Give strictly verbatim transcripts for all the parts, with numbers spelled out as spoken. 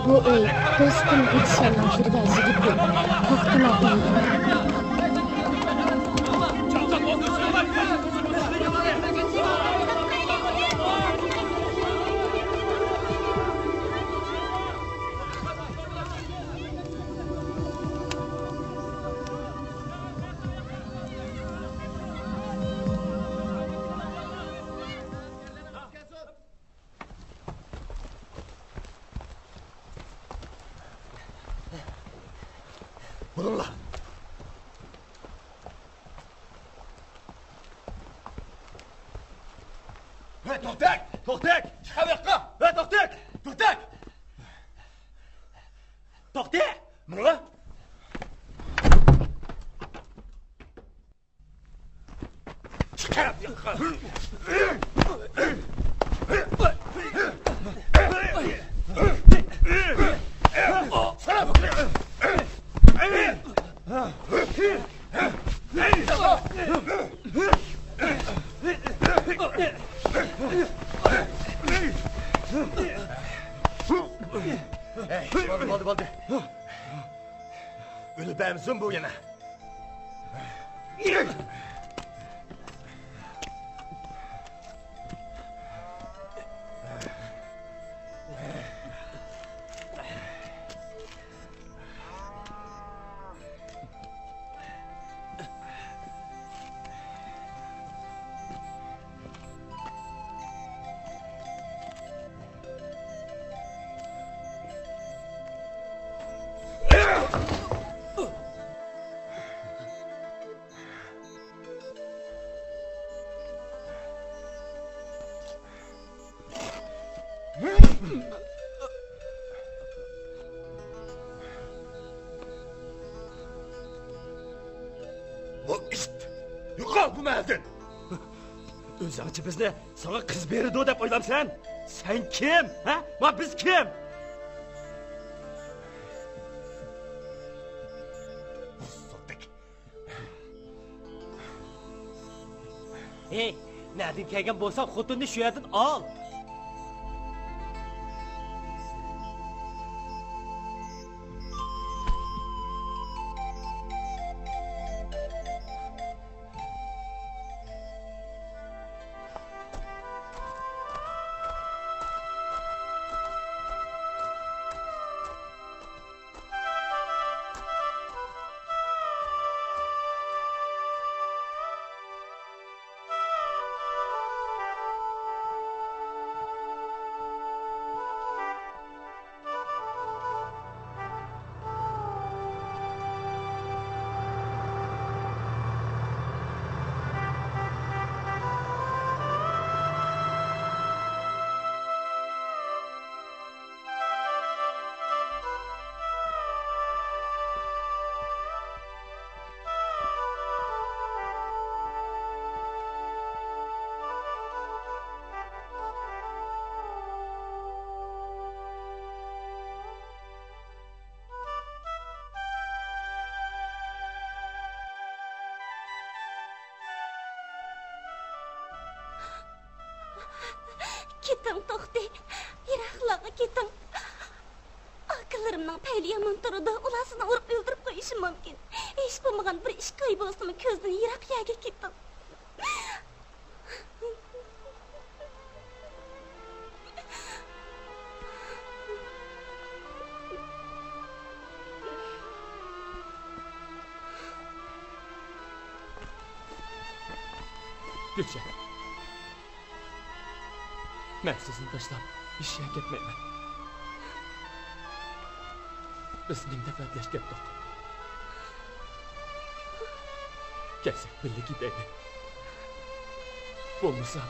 بۇ ئۆي دوستۇم ئىنشاللا بىر ۋەزىگە توختىماپتۇ. بولۇڭلار. ھەي، توختاڭ! توختاڭ! چىقىڭ ياققا! ھەي، توختاڭ! توختاڭ! توختاڭ! ماڭا! چىقىڭ ياققا! ھەي، بولدى، بولدى، بولدى. ئۆلۈپ بەرمىسۇن بۇ يەنە. بۇ ئىت! يوقال بۇ مەھەلدىن! ئۆزۈڭچە بىزنى ساڭا قىز بېرىدۇ دەپ ئويلامسەن؟ سەن كىم؟ ھە؟ ۋە بىز كىم؟ ھەي، نەدىن كەلگەن بولساڭ، خوتۇننى شۇ يەردىن ئال. كېتىڭ، توختى. يىراقلارغا كېتىڭ. ئاكىلىرىمنىڭ پەيلى يامان تۇرىدۇ. ئۇلار سىزنى ئۇرۇپ ئۆلتۈرۈپ قويۇشى مۇمكىن. ھېچ بولمىغان بىر ئىككى ئاي بولسىمۇ كۆزدىن يىراق يەرگە كېتىڭ. گۈلشەن، مەن سىزنى تاشلاپ ھېچ يەرگە كەتمەيمەن. بىز مىڭ دەپ ۋەدىلەشكەنتۇق. كەتسەك بىللە كېتەيلى. بولمىسا،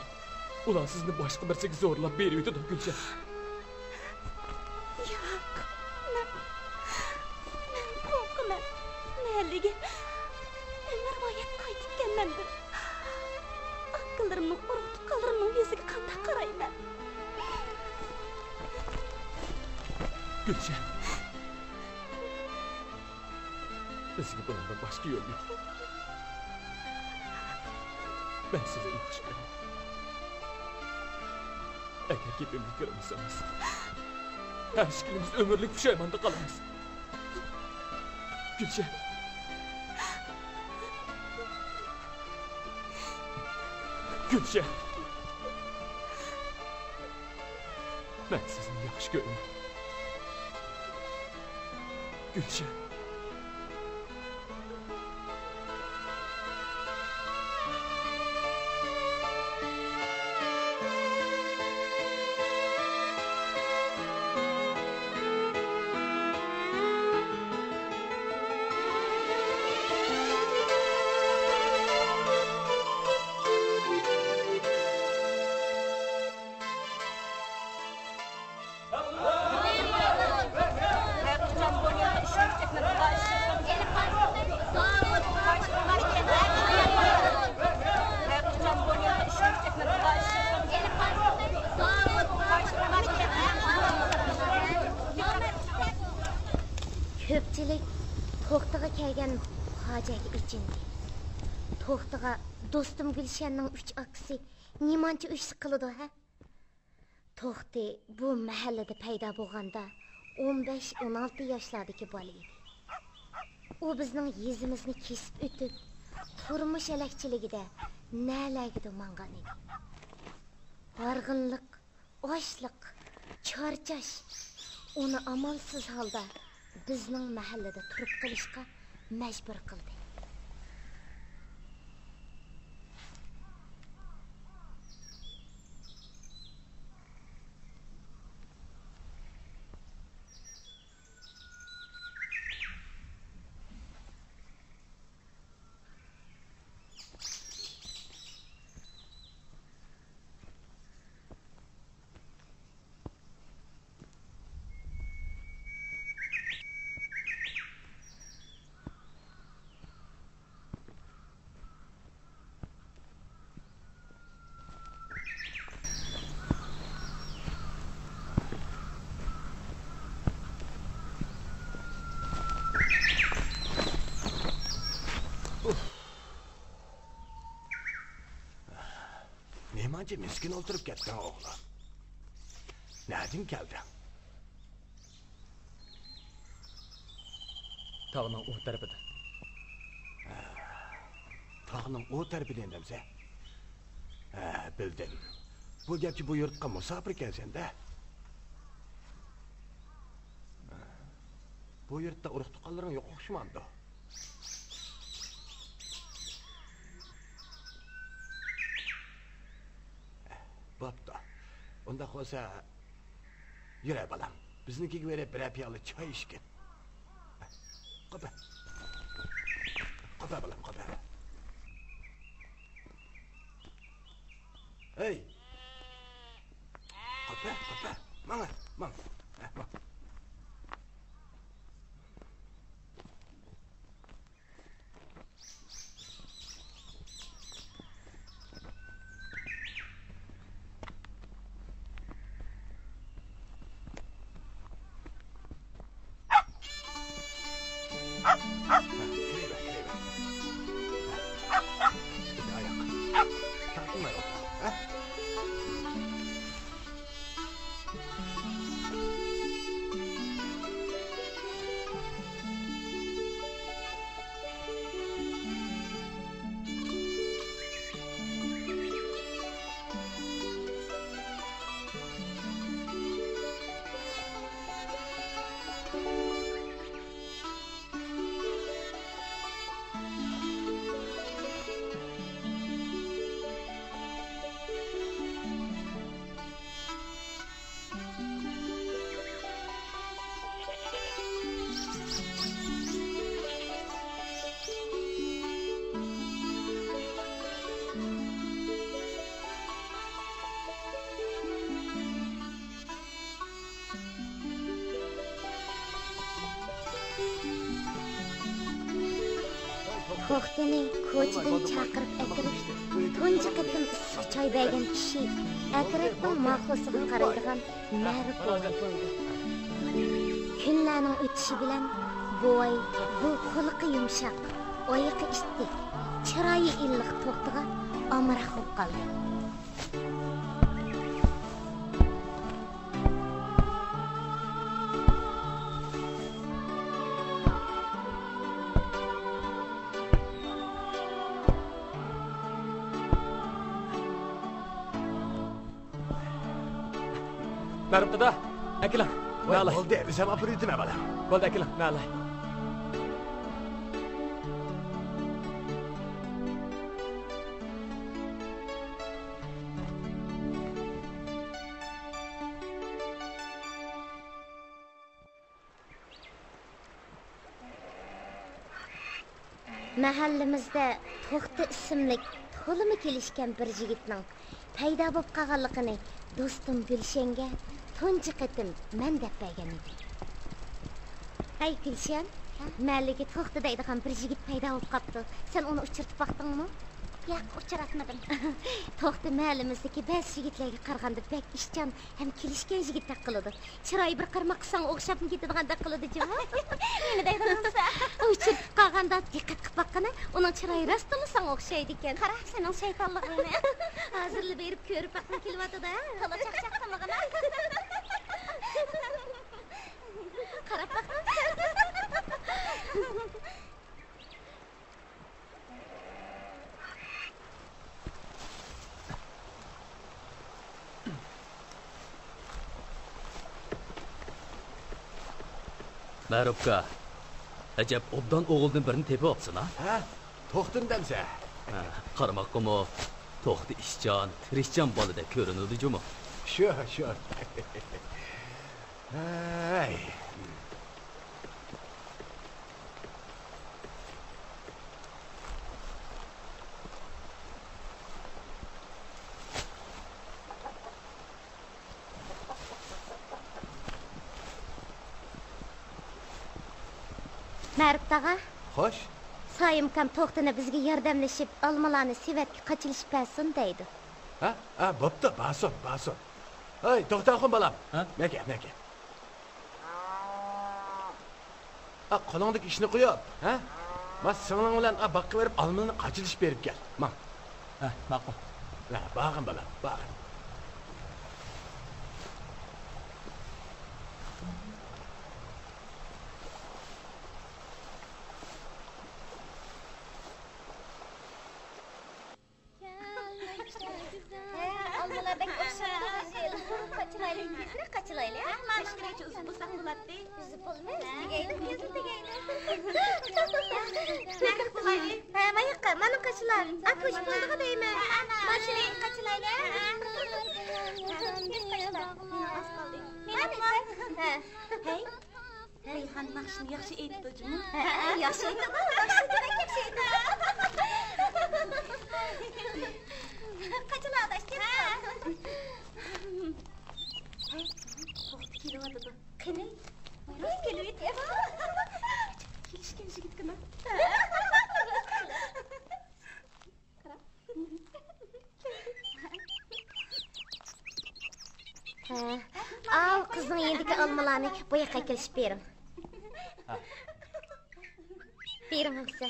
ئۇلار سىزنى باشقا بىرسىگە زورلاپ بېرىۋېتىدۇ، گۈلشەن. ياق، مەن، مەن قورقىمەن. مەھەللىگە ئۆمۈرۋايەت قايتىپ كەلمەمدىم. ئاكىلىرىمنىڭ، ئۇرۇق-تۇغقانلىرىمنىڭ يۈزىگە قانداق قارايمەن؟ گۈلشەن. بىزگە بۇنىڭدىن باشقا يول يوق. مەن سىزنى ياخشى كۆرىمەن. ئەگەر گېپىمگە كىرمىسىڭىز، ھەر ئىككىمىز ئۆمۈرلۈك پۇشايماندا قالىمىز. گۈلشەن. گۈلشەن. مەن سىزنى ياخشى كۆرىمەن. گۈلشەن. كۆپچىلىك توختىغا كەلگەن پاجىئەگە ئېچىندى. توختىغا دوستۇم گۈلشەننىڭ ئۈچ ئاكىسى نېمانچە ئۆچلۈك قىلىدۇ ھە؟ توختى بۇ مەھەللىدە پەيدا بولغاندا ئون بەش، ئون ئالتە ياشلاردىكى بالا ئىدى. ئۇ بىزنىڭ يېزىمىزنى كېسىپ ئۆتۈپ، تۇرمۇش ھەلەكچىلىكىدە نەلەرگىدۇر ماڭغان ئىدى. ھارغىنلىق، ئاچلىق، چارچاش ئۇنى ئامالسىز ھالدا بىزنىڭ مەھەللىدە تۇرۇپ قېلىشقا مەجبۇر قىلدى. نېمانچە مىسكىن ئولتۇرۇپ كەتتىڭ، ئوغلۇم؟ نەدىن كەلدىڭ؟ تاغنىڭ ئۇ تەرىپىدىن. ھە، تاغنىڭ ئۇ تەرىپىدىن دەمسە؟ ھە، بىلدىم. بۇ گەپچە بۇ يۇرتقا مۇساپىر ئىكەنسەن-دە. بۇ يۇرتتا ئۇرۇق-تۇغقانلىرىڭ يوق ئوخشىمامدۇ؟ بوپتۇ. ئۇنداق بولسا، يۈرە، بالام. بىزنىڭكىگە بېرىپ، بىرەر پىيالە چاي ئىچكىن. قوپە. قوپە، بالام، قوپە. ھەي! قوپە، قوپە. ماڭ، ماڭ. ھە، ماڭ. توختىنى كوچىدىن چاقىرىپ ئەكىرىپ، تۇنجى قېتىم ئىسسىق چاي بەرگەن كىشى ئەترەتنىڭ ماخۇسىغا قارايدىغان مەرۇپ بوۋاي بولدى. كۈنلەرنىڭ ئۆتۈشى بىلەن بوۋاي بۇ قۇلىقى يۇمشاق، ئايىقى ئىتتىك، چىرايى ئىللىق توختىغا ئامراق بولۇپ قالدى. مەرۇپ دادا، ئەكېلىڭ. ۋاي، مەن ئالاي. بولدى، ئۆزۈم ئاپىرىۋېتىمەن، بالام. بولدى، ئەكېلىڭ، مەن ئالاي. مەھەللىمىزدە توختى ئىسىملىك تولىمۇ كېلىشكەن بىر يىگىتنىڭ پەيدا بولۇپ قالغانلىقىنى دوستۇم گۈلشەنگە تۇنجى قېتىم مەن دەپ بەرگەن ئىدىم. ھەي گۈلشەن، ھە؟ مەھەللىگە توختى دەيدىغان بىر يىگىت پەيدا بولۇپ قاپتۇ. سەن ئۇنى ئۇچرىتىپ باقتىڭمۇ؟ ياق، ئۇچراتمىدىم. توختى مەھەللىمىزدىكى بەزى يىگىتلەرگە قارىغاندا بەك ئىشچان ھەم كېلىشكەن يىگىتتەك قىلىدۇ. چىرايى بىر قارىماققا ساڭا ئوخشاپمۇ كېتىدىغاندەك قىلىدۇ جۇمۇ. نېمە دەيدۇ بولسا؟ ئۇچرىتىپ قالغاندا دىققەت قىلىپ باققىنا، ئۇنىڭ چىرايى راستتىنلا ساڭا ئوخشايدىكەن. قارا سېنىڭ شەيتانلىقىڭنى. ھازىرلا بېرىپ كۆرۈپ باققۇم كېلىۋاتىدۇ. تولا چاقچاق قىلمىغىنا. قاراپ باققىن. مەرۇپكا، ئەجەب ئوبدان ئوغۇلدىن بىرنى تېپىۋاپسەن ھە؟ ھە، توختىنى دەمسە؟ ھە، قارىماققىمۇ توختى ئىشچان، تىرىشچان بالىدەك كۆرۈنىدۇ جۇمۇ. شۇ، شۇ. ھەي. مەرۇپ تاغا. خوش. سايىمكام توختىنى بىزگە ياردەملىشىپ، ئالمىلارنى سېۋەتكە قاچىلىشىپ بەرسۇن دەيدۇ. ھە؟ ھە، بوپتۇ، بارسۇن، بارسۇن. ھەي، توختاخۇن بالام. ھە؟ مەكە، مەكە. ئا، قولۇڭدىكى ئىشنى قويۇپ، ھە؟ ما سىڭلىڭ بىلەن، ئا، باغقا بېرىپ ئالمىلىرىنى قاچىلىشىپ بېرىپ كەل. ماڭ. ھە، ماقۇل. ھە، بارغىن بالام، بارغىن. ھە، ئالمىلار بەك ئوخشاپتۇ، غىژىل. قاچىلايلى، تېزرەك قاچىلايلى، ھە؟ ماشىنىنى ئۈزۈپ بولساق بولاتتى. ئۈزۈپ بولىمىز، تېگەيلى، تېگەيلى. نەدە قىلايلى؟ ھە، ماياققا، مانا قاچىلار. ئا، پوش بولدىغۇ دەيمەن. ماشىنىنى قاچىلايلى، ھە؟ تېز قاچىلا. ئاز قالدى. ھە. ھەي. ھەي، خانىم ناخشىنى ياخشى ئېيتىدۇ جۇمۇ. ھە، ياخشى ئېيتىدۇ، ناخشىنى بەك ياخشى ئېيتىدۇ. قاچىلا ئاداش، كەتتى. ھەي، توختى كېلىۋاتىدۇ. قېنى؟ راست كېلىۋېتىدۇ. كېلىشكەن يىگىتكىنا. ھە. ئاۋۇ قىزنىڭ يېنىدىكى ئالمىلارنى بۇ ياققا ئەكېلىشىپ بېرىڭ. ھە. بېرىڭ ئەمىسە.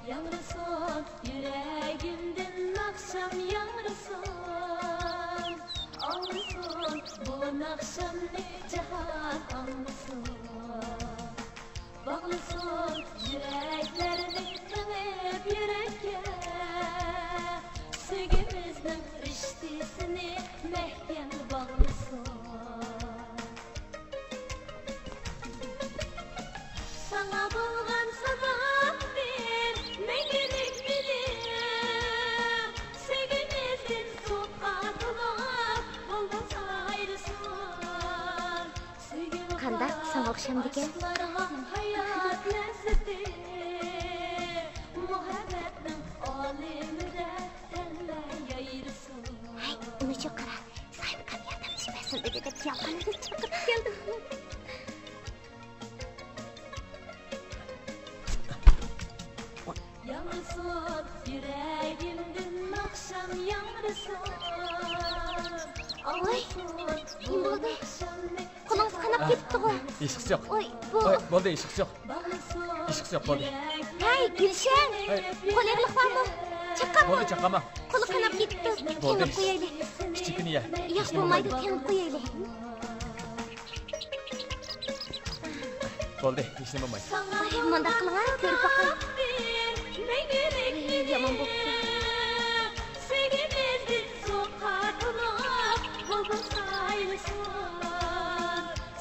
ياڭرىسۇن يۈرىكىمدىن ناخشام ياڭرىسۇن، ئاڭلىسۇن بۇ ناخشامنى جاھان ئاڭلىسۇن. باغلىسۇن يۈرەكلەرنى تېڭىپ يۈرەككە، سۆيگۈمىزنىڭ رىشتىسىنى مەھكەم باغلىسۇن. ساڭا بولغان سادامدىن مەڭگۈلۈك بىلىم، سۆيگۈمىزدىن سۇقاتلىق بولغان سايرىسۇن. قانداق، ساڭا ئوخشامدىكەن؟ ھەي، ئۇنىچۇ قارا، سايىمكام ياردەملىشىپ بەرسۇن دېدى دەپ يالغان چاقىرىپ كەلدىم. ياڭرىسۇن يۈرەكىمدىن ناخشام ياڭرىسۇن. ۋاي، نېمە بولدى؟ قولىڭىز قاناپ كېتىپتىغۇ. ھېچقىسى يوق. ۋاي، بۇ. ۋاي، بولدى، ھېچقىسى يوق. ئىشقىسى يوق، بولدى. ھەي، گۈلشەن! ھەي. قول ئېغىرلىق بارمۇ؟ چاققانمۇ؟ بولدى، چاققانما. قولى قاناپ كېتىپتۇ. بولدى. تېڭىپ قويايلى. كىچىككىنە يە. ياق، بولمايدۇ، تېڭىپ قويايلى. بولدى، ھېچنېمە بولمايدۇ. ئاي، مۇنداق قىلىڭا، كۆرۈپ باقاي. ئاي، يامان بوپتۇ.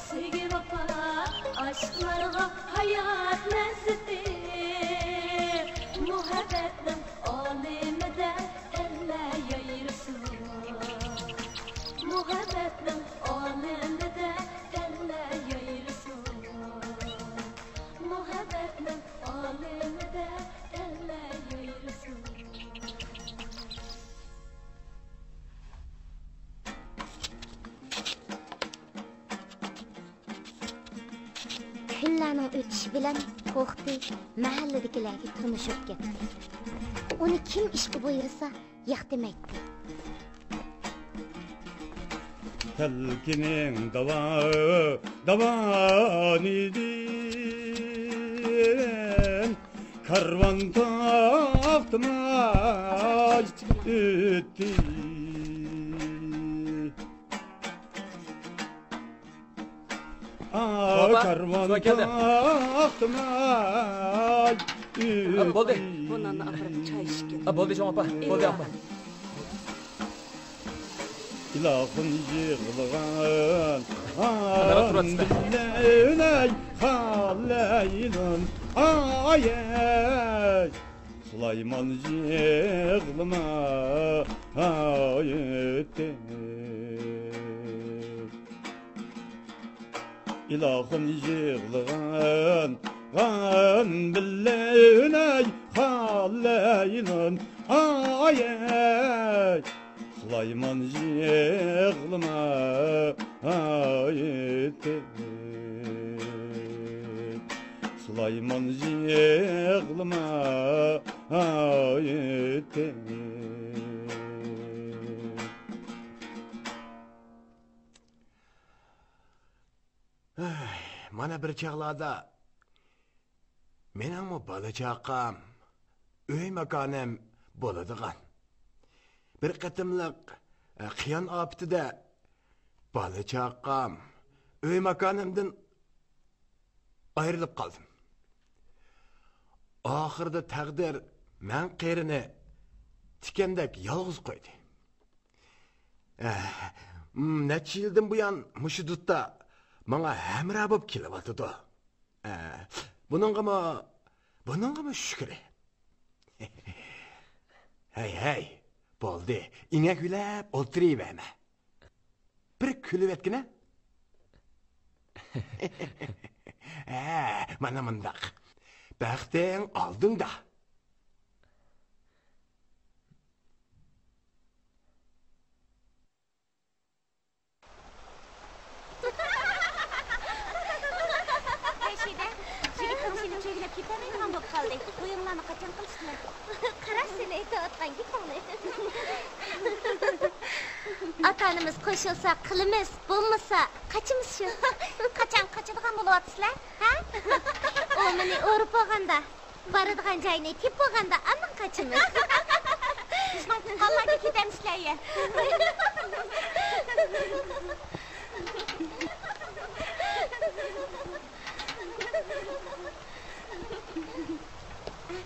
سۆيگۈ، ۋاپا، ئاشىقلارغا ھايات لەززىتى. مۇھەببەتنىڭ ئالىمىدە تەنلەر يايرىسۇن. مۇھەببەتنىڭ ئالىمىدە تەنلەر يايرىسۇن. مۇھەببەتنىڭ ئالىمىدە تەنلەر يايرىسۇن. كۈنلەرنىڭ ئۆتۈشى بىلەن توختى مەھەللىدىكىلەرگە تونۇشۇپ كەتتى. ئۇنى كىم ئىشقا بۇيرۇسا، ياق دېمەيتتى. تەلكىنىڭ داۋا-، داۋانىدىن كارۋان توختىماي ئۆتتى. بابا، كارۋان سۇ كەلدى. توختىماي ھە، بولدى. ئۆتتى. بۇ ناننى ئاپىرىپ چاي ئىچكىن. ھە، بولدى، چوڭ ئاپا. بولدى، ئاپا. ئىلاھىم يىغلىغان ئەمەل ئولتۇرۇۋاتىسىلەر. ئاندىلەينەي خالەيلىم ئايەي. سۇلايمان يىغلىما ئايەتتە. ئىلاھىم يىغلىغان غان بىللەينەي خالەيلىم ئايەي. سۇلايمان يىغلىما ئايەتتە. سۇلايمان يىغلىما ئايەتتە. ئەي، مانا بىر چاغلاردا مېنىڭمۇ بالا-چاقام، ئۆي-ماكانىم بولىدىغان. بىر قېتىملىق، ئە، قىيان ئاپىتىدە بالا-چاقام، ئۆي-ماكانىمدىن ئايرىلىپ قالدىم. ئاخىرىدا تەقدىر مەن قېرىنى تىكەندەك يالغۇز قويدى. ئەھ، م، نەچچە يىلدىن بۇيان مۇشۇ دۇتتا ماڭا ھەمراھ بولۇپ كېلىۋاتىدۇ. ئەھ، بۇنىڭغىمۇ، بۇنىڭغىمۇ شۈكرى. ھەي، ھەي، بولدى، ئىڭەكلەپ ئولتۇرۇۋەرمە. بىر كۈلۈۋەتكىنە. ھە، مانا مۇنداق. بەختىڭ ئالدىڭدا. رەشىدە، يىگىتىڭ سېنى چۆگىلەپ كېتەلمەيدىغان بولۇپ قالدى. تويۇڭلارنى قاچان قىلىسىلەر؟ قاراش سېنى ئېيتىۋاتقان گېپىڭنى. ئاتا-ئانىمىز قوشۇلسا قىلىمىز، بولمىسا قاچىمىز شۇ. قاچان قاچىدىغان بولۇۋاتىسىلەر، ھە؟ ئۇ مېنى ئۇرۇپ بولغاندا، بارىدىغان جاينى تېپىپ بولغاندا ئاندىن قاچىمىز. بىزنىڭ تۇغقانلارنى كېتەمسىلەر يە.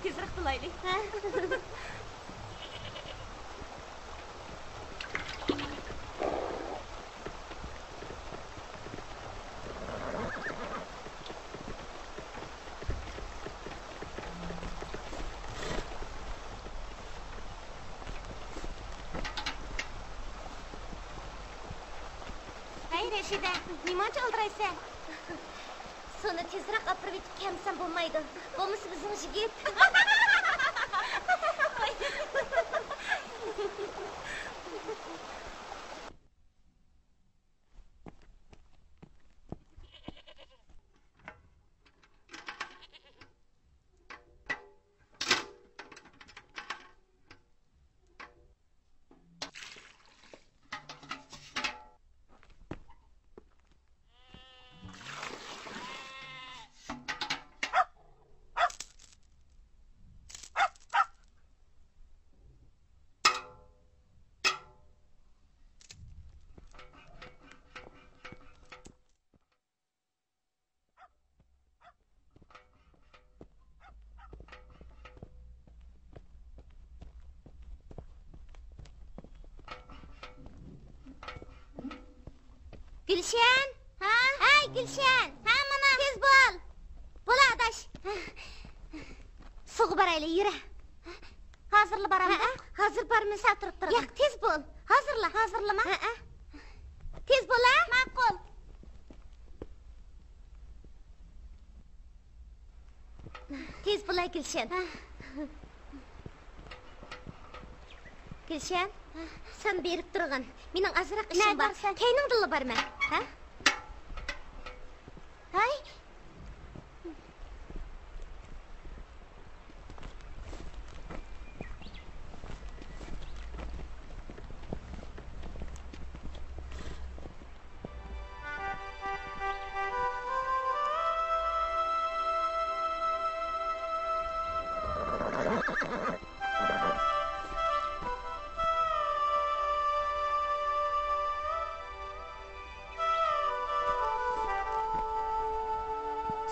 تېزرەك قىلايلى. ھەي، رەشىدە، نېمانچە ئالدىرايسەن؟ سۇنى تېزرەك ئاپىرىۋېتىپ كەلمىسەم بولمايدۇ. بولمىسا بىزنىڭ يىگىت. گۈلشەن! ھە؟ ھەي، گۈلشەن! ھە، مانا! تېز بول! بولا، ئاداش! سۇغا بارايلى، يۈرە! ھازىرلا بارامدۇق؟ ھە، ھازىر بارمىسا تۇرۇپ تۇرغىن. ياق، تېز بول! ھازىرلا! ھازىرلىما؟ ھە، ھە. تېز بول، ھە؟ ماقۇل! تېز بولاي، گۈلشەن. گۈلشەن، سەن بېرىپ تۇرغىن. مېنىڭ ئازراق ئىشىم بار. كەينىڭدىنلا بارىمەن. ھە؟ ھاي.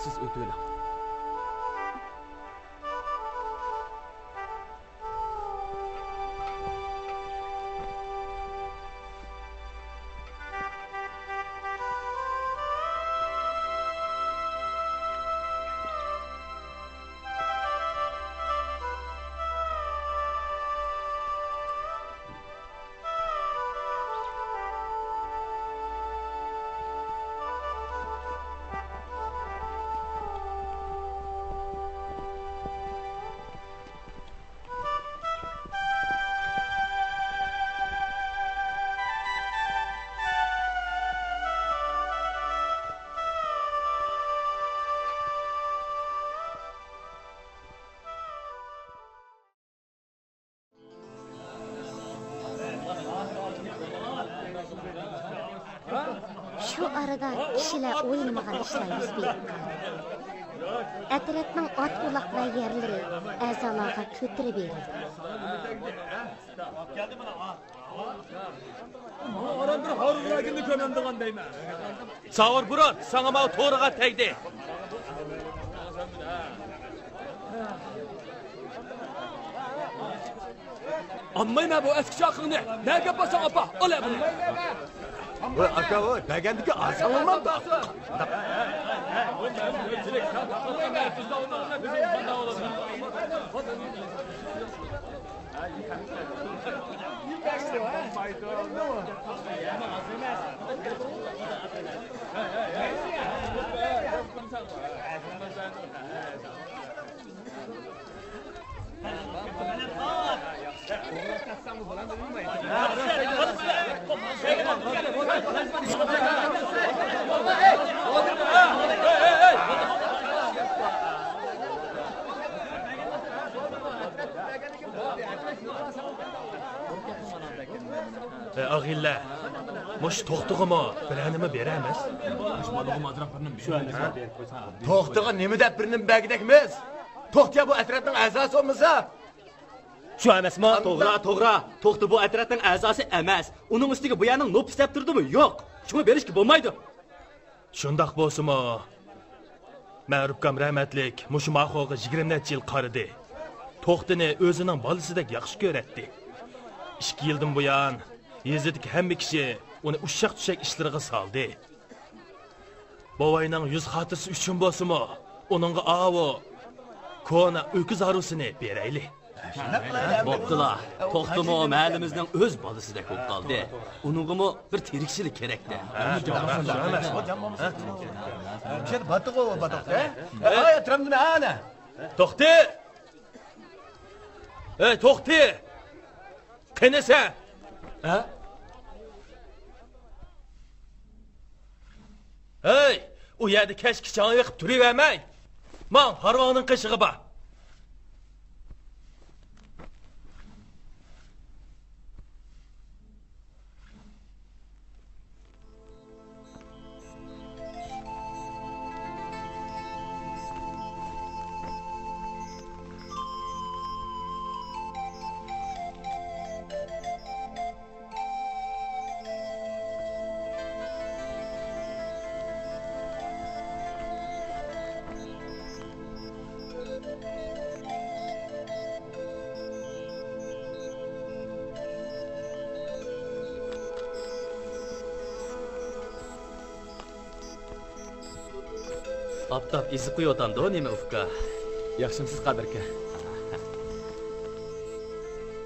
سىز ئۆتۈۋېلىڭ. شۇ ئارىدا كىشىلەر ئويلىمىغان ئىشلار يۈز بېرىپ قالدى. ئەترەتنىڭ ئات ئۇلاق ۋە يەرلىرى ئەزالارغا كۆتۈرۈپ بېرىلدى. ساۋۇر بۇرۇت، ساڭا ماۋۇ تورىغا تەگدى. ئالمايمەن بۇ ئەسكى چاقىڭنى. نەگە ئاپارساڭ ئاپار، ئال بۇنى. ۋاي ئاكا، ۋاي، بەرگەندىكى ئاز ئالمامدۇ؟ ئاغىلە، مۇشۇ توختىغىمۇ بىرەرنېمە بېرەرمىز؟ توختىغا نېمە دەپ بىرنېمە بەرگۈدەكمىز؟ توختى بۇ ئەترەتنىڭ ئەزاسى بولمىسا؟ شۇ ئەمەسمۇ؟ توغرا، توغرا. توختى بۇ ئەترەتنىڭ ئەزاسى ئەمەس. ئۇنىڭ ئۈستىگە بۇ يەرنىڭ نوپۇس دەپتىرىدىمۇ يوق. شۇڭا بېرىشكە بولمايدۇ. شۇنداق بولسىمۇ، مەرۇپكام رەھمەتلىك مۇشۇ ماخوغا يىگىرمە نەچچە يىل قارىدى. توختىنى ئۆزىنىڭ بالىسىدەك ياخشى كۆرەتتى. ئىككى يىلدىن بۇيان يېزىدىكى ھەممە كىشى ئۇنى ئۇششاق-چۈششەك ئىشلىرىغا سالدى. بوۋاينىڭ يۈز خاتىرىسى ئۈچۈن بولسىمۇ، ئۇنىڭغا ئاۋۇ كونا ئۆكۈز ھارۋىسىنى بېرەيلى. بوپتۇلا، توختىمۇ مەھەللىمىزنىڭ ئۆز بالىسىدەك بولۇپ قالدى. ئۇنىڭغىمۇ بىر تىرىكچىلىك كېرەكتە. باتىغۇ باتىقتا. ئاي، ئەترەمدىن ئەنە. توختى! ئەي، توختى! قېنى سەن؟ ھە؟ ھەي، ئۇ يەردە كەچكىچە ھاڭ يېقىپ تۇرۇۋەرمەي، ماڭ، ھارۋاڭنىڭ قېشىغا بار. ئاپتاپ ئېزىپ قويۇۋاتامدۇ نېمە، ئۇكا؟ ياخشىمسىز، قادىركا؟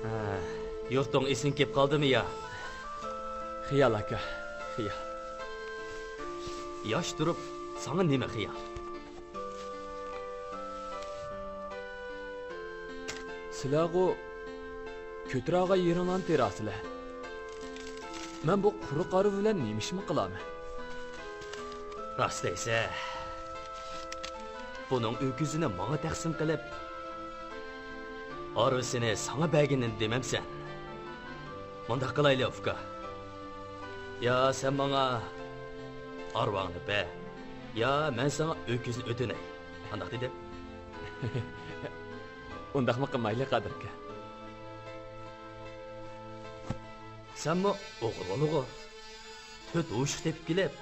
ھە، يۇرتۇڭ ئېسىڭ كېلىپ قالدىمۇ يا؟ خىيال، ئاكا، خىيال. ياش تۇرۇپ ساڭا نېمە خىيال؟ سىلەرغۇ كۆتۈرەلىگەن يېرىڭلارنى تېرەسىلەر. مەن بۇ قۇرۇق ھارۋا بىلەن نېمە ئىشمۇ قىلارمەن؟ راست دەيسە، بۇنىڭ ئۆكۈزىنى ماڭا تەقسىم قىلىپ، ھارۋىسىنى ساڭا بەرگىنىنى دېمەمسەن؟ مۇنداق قىلايلى، ئۇكا. يا سەن ماڭا ھارۋاڭنى بەر، يا مەن ساڭا ئۆكۈزنى ئۆتۈنەي. قانداق دېدىم؟ ئۇنداقمۇ قىلمايلى، قادىركا. سەنمۇ ئوغرى بولغۇ. تۆت ھوشۇق تېپىپ كېلىپ،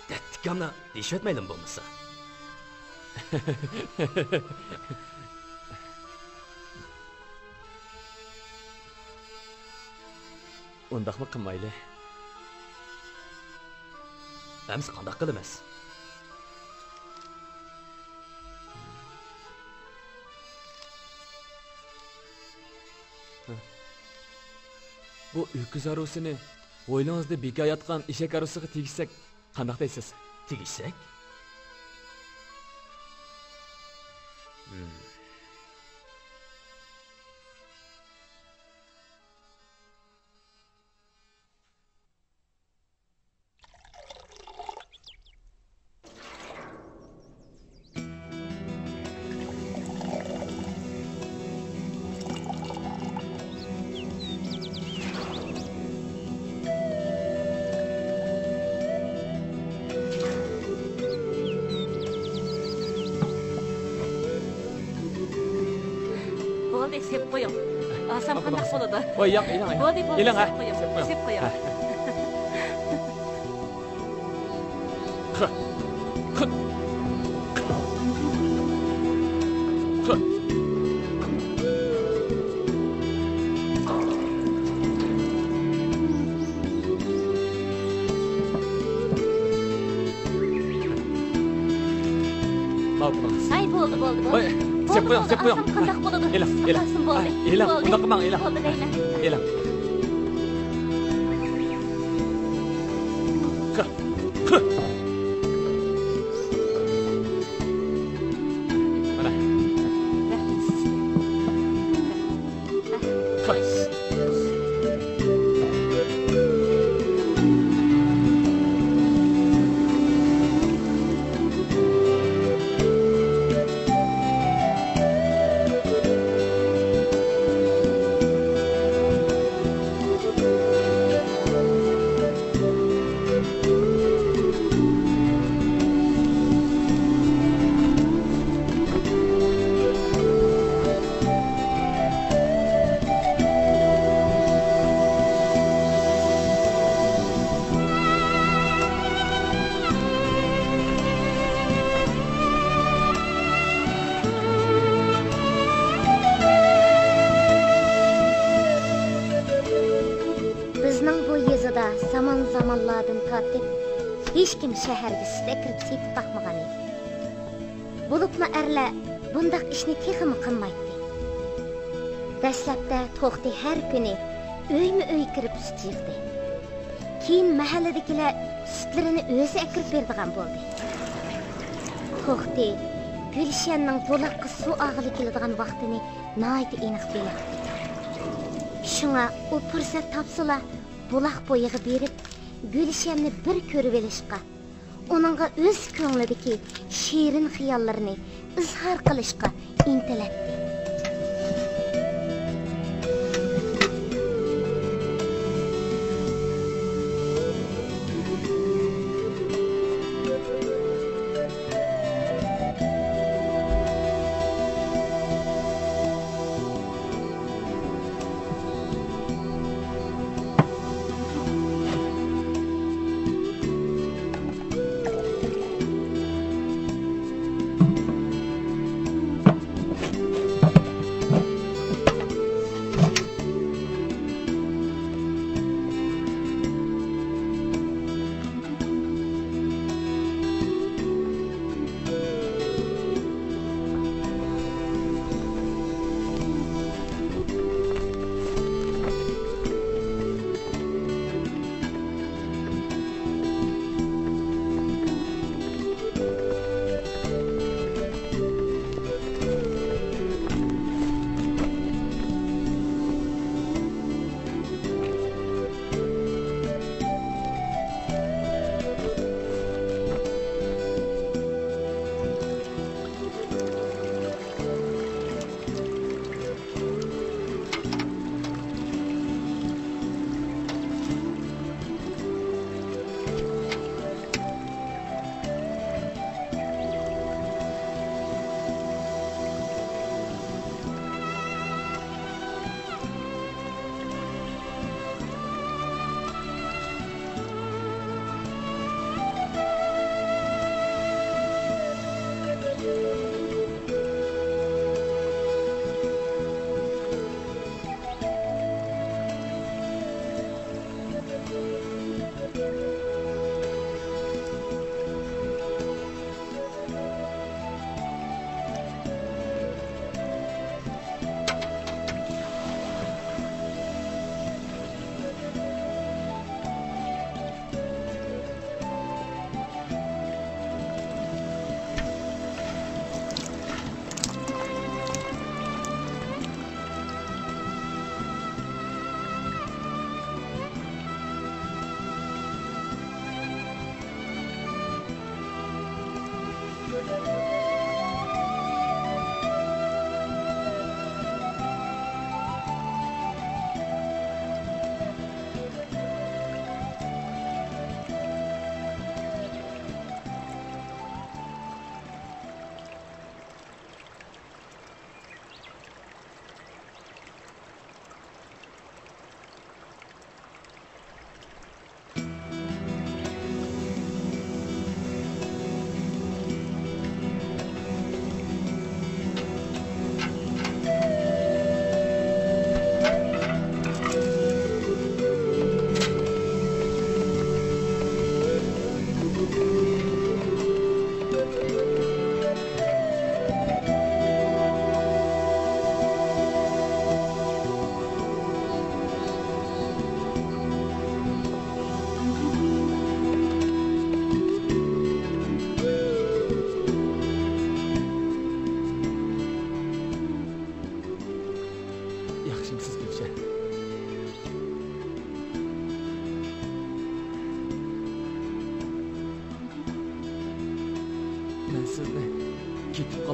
دەتتىكامنى دېيىشىۋەتمەيلىمۇ بولمىسا؟ ئۇنداقمۇ قىلمايلى. ئەمىسە قانداق قىلىمىز؟ بۇ ئۆكۈز ھارۋىسىنى ھويلىڭىزدا بىكار ياتقان ئېشەك ھارۋىسىغا تېگىشسەك قانداق دەيسىز؟ تېگىشسەك؟ بولدى، سېلىپ قويۇڭ. ئالسام قانداق بولىدۇ؟ ۋاي، ياق، ئېلىڭ، ئېلىڭ. بولدى، بولدى، ئېلىڭ، ھە. سېلىپ قويۇڭ. سېلىپ قويۇڭ. سېلىپ قويۇڭ. ھە. ماۋۇ پۇلىڭىز. ئاي، بولدى، بولدى، بولدى. ۋاي، سېلىپ قويۇڭ، سېلىپ قويۇڭ. ئالسام قانداق بولىدۇ؟ ئېلىڭ، ئېلىڭ. ئالسام بولدى. ئېلىڭ، بولدى. ئۇنداق قىلماڭ، ئېلىڭ. بولدى دەيمەن. ئېلىڭ. مانا. بىزنىڭ بۇ يېزىدا زامان-زامانلاردىن تارتىپ ھېچكىم شەھەرگە سۈت ئەكىرىپ سېتىپ باقمىغان ئىدى. بولۇپمۇ ئەرلەر بۇنداق ئىشنى تېخىمۇ قىلمايتتى. دەسلەپتە توختى ھەر كۈنى ئۆيمۇ ئۆي كىرىپ سۈت يىغدى. كېيىن مەھەللىدىكىلەر سۈتلىرىنى ئۆزى ئەكىرىپ بېرىدىغان بولدى. توختى گۈلشەننىڭ بۇلاققا سۇ ئالغىلى كېلىدىغان ۋاقتىنى ناھايىتى ئېنىق بىلەتتى. شۇڭا ئۇ پۇرسەت تاپسىلا، بۇلاق بويىغا بېرىپ، گۈلشەننى بىر كۆرۈۋېلىشقا، ئۇنىڭغا ئۆز كۆڭلىدىكى شېرىن خىياللىرىنى ئىزھار قىلىشقا ئىنتىلەتتى.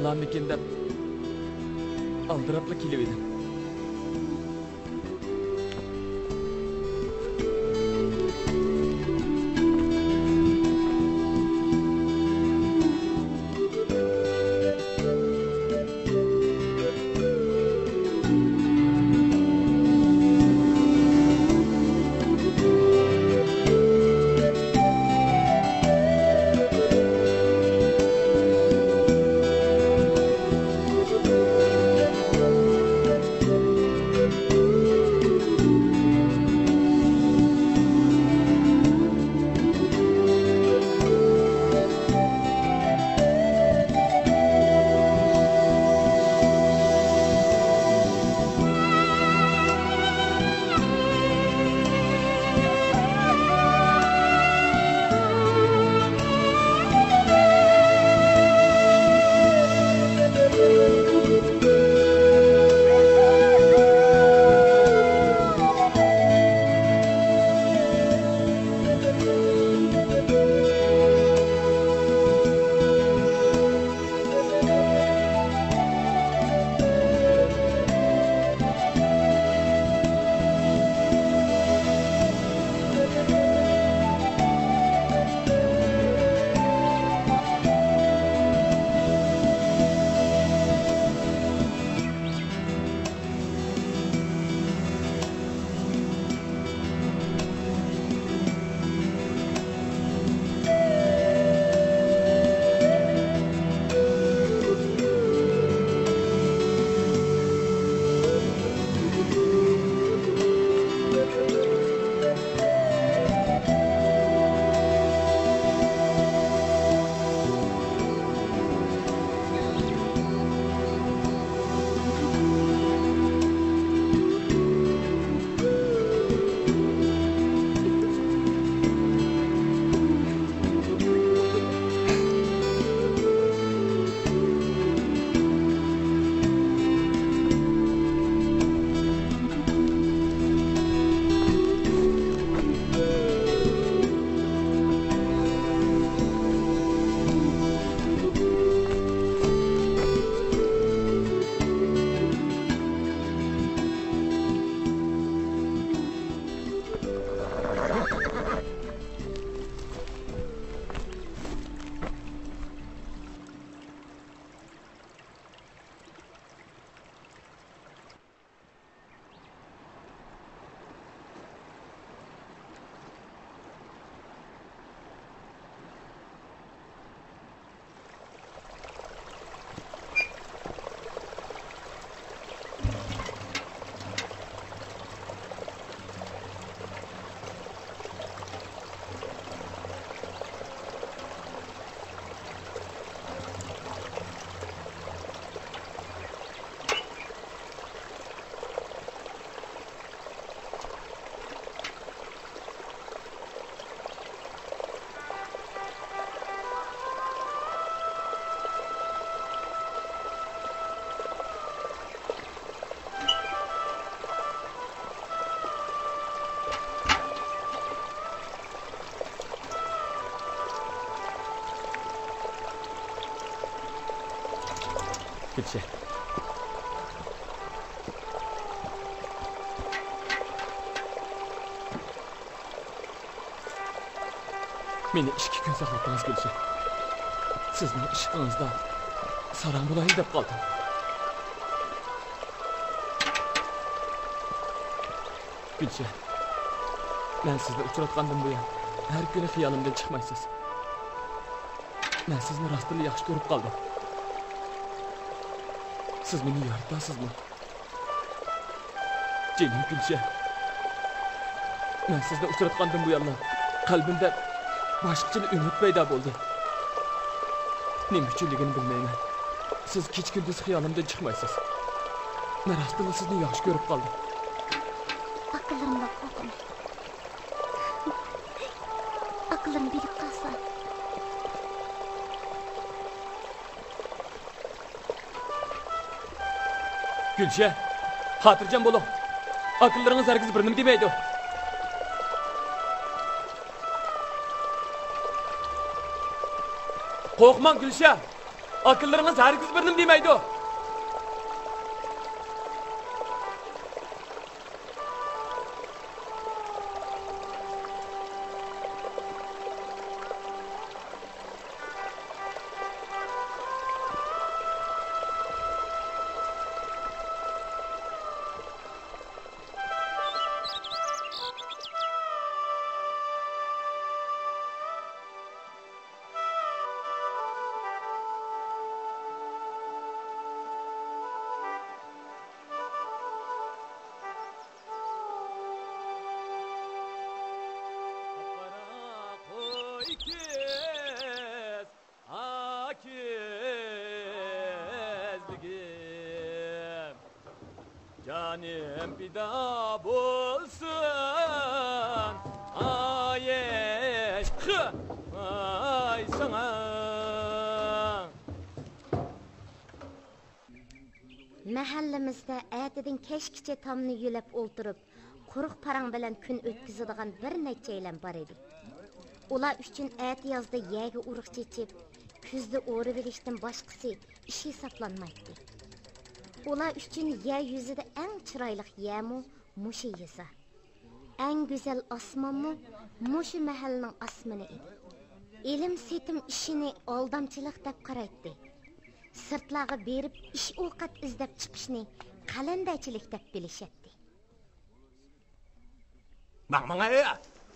بولارمىكىن دەپ ئالدىراپلا كېلىۋىدىم. گۈلشەن. مېنى ئىككى كۈن ساقلىتىڭىز، گۈلشەن. سىزنىڭ ئىشقىڭىزدا ساراڭ بولايلى دەپ قالدىم. گۈلشەن، مەن سىزنى ئۇچراتقاندىن بۇيان، ھەر كۈنى خىيالىمدىن چىقمايسىز. مەن سىزنى راستتىنلا ياخشى كۆرۈپ قالدىم. سىز مېنى يارىتاسىزمۇ؟ جېنىم گۈلشەن، مەن سىزنى ئۇچراتقاندىن بۇيانلا قەلبىمدە باشقىچىلا ئۈمىد پەيدا بولدى. نېمە ئۈچۈنلۈكىنى بىلمەيمەن. سىز كېچە-كۈندۈز خىيالىمدىن چىقمايسىز. مەن راستتىنلا سىزنى ياخشى كۆرۈپ قالدىم. ئاكىلىرىمدىن قورقىمەن. ئاكىلىرىم بىلىپ قالسا. گۈلشەن، خاتىرجەم بولۇڭ. ئاكىلىرىڭىز ھەرگىز بىر نېمە دېمەيدۇ. قورقماڭ، گۈلشەن. ئاكىلىرىڭىز ھەرگىز بىر نېمە دېمەيدۇ. قارا قوي كىز، ئاكىزلىكىم. جانىم پىدا بولسۇن، ئايەي، خى، ئاي ساڭا. مەھەللىمىزدە ئەتىدىن كەچكىچە تامنى يۆلەپ ئولتۇرۇپ، قۇرۇق پاراڭ بىلەن كۈن ئۆتكۈزىدىغان بىر نەچچەيلەن بار ئىدى. ئۇلار ئۈچۈن ئەتىيازدا يەرگە ئۇرۇق چېچىپ، كۈزدە ئورۇۋېلىشتىن باشقىسى ئىش ھېسابلانمايتتى. ئۇلار ئۈچۈن يەر يۈزىدە ئەڭ چىرايلىق يەرمۇ مۇشۇ يېزا. ئەڭ گۈزەل ئاسمانمۇ مۇشۇ مەھەللىنىڭ ئاسمىنى ئىدى. ئېلىم-سېتىم ئىشىنى ئالدامچىلىق دەپ قارايتتى. سىرتلارغا بېرىپ ئىش-ئوقەت ئىزدەپ چىقىشنى قەلەندەرچىلىك دەپ بىلىشەتتى. ماڭ، ماڭ، ھەي!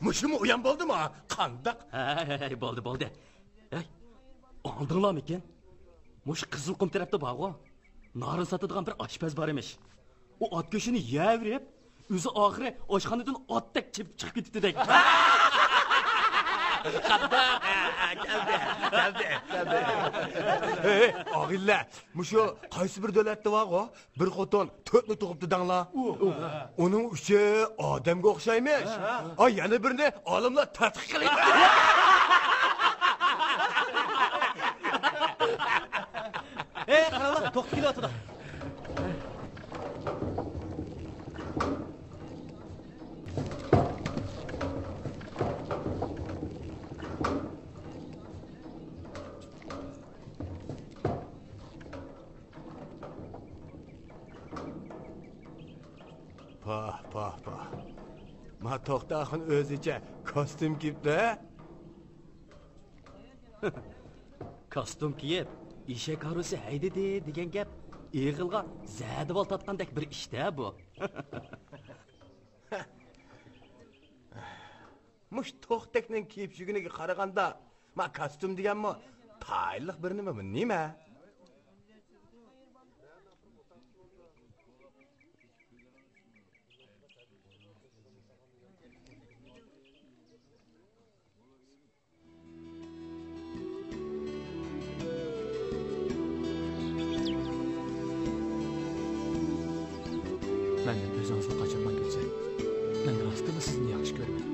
مۇشۇمۇ ئۇيان بولدىمۇ؟ قانداق؟ ھەي، ھەي، ھەي، بولدى، بولدى. ھەي، ئاڭلىدىڭلارمىكىن؟ مۇشۇ قىزىلقۇم تەرەپتە بارغۇ، نارىن ساتىدىغان بىر ئاشپەز بار ئىمىش. ئۇ ئات گۆشىنى يەۋېرىپ، ئۆزى ئاخىرى ئاشخانىدىن ئاتتەك چېپىپ چىقىپ كېتىپتۇ دەيدۇ. قانداق؟ ھە، ھە، كەلدى، كەلدى، كەلدى. ھەي، ئاغىنىلەر، مۇشۇ قايسى بىر دۆلەتتە بارغۇ، بىر خوتۇن تۆتنى تۇغۇپتۇ دەڭلار. ئۇنىڭ ئۈچى ئادەمگە ئوخشايمىش. ئاي، يەنە بىرنى ئالىملار تەتقىق قىلىۋېتىپتۇ. ھەي، قاراڭلار، توختى كېلىۋاتىدۇ. پاھ، پاھ، پاھ. ما توختى ئاخۇن ئۆزىچە كاستيۇم كىيىپتۇ، ھە؟ كاستيۇم كىيىپ، ئېشەك ھارۋىسى ھەيدىدى دېگەن گەپ ئېغىلغا زەدىۋال تارتقاندەك بىر ئىش-دە بۇ. مۇشۇ توختەكنىڭ كىيىپ يۈرگىنىگە قارىغاندا، ما كاستيۇم دېگەنمۇ تايىنلىق بىر نېمە، بۇ نېمە؟ مەندىن ئۆزىڭىزنى قاچۇرماڭ، گۈلزار. مەن راستتىنلا سىزنى ياخشى كۆرىمەن.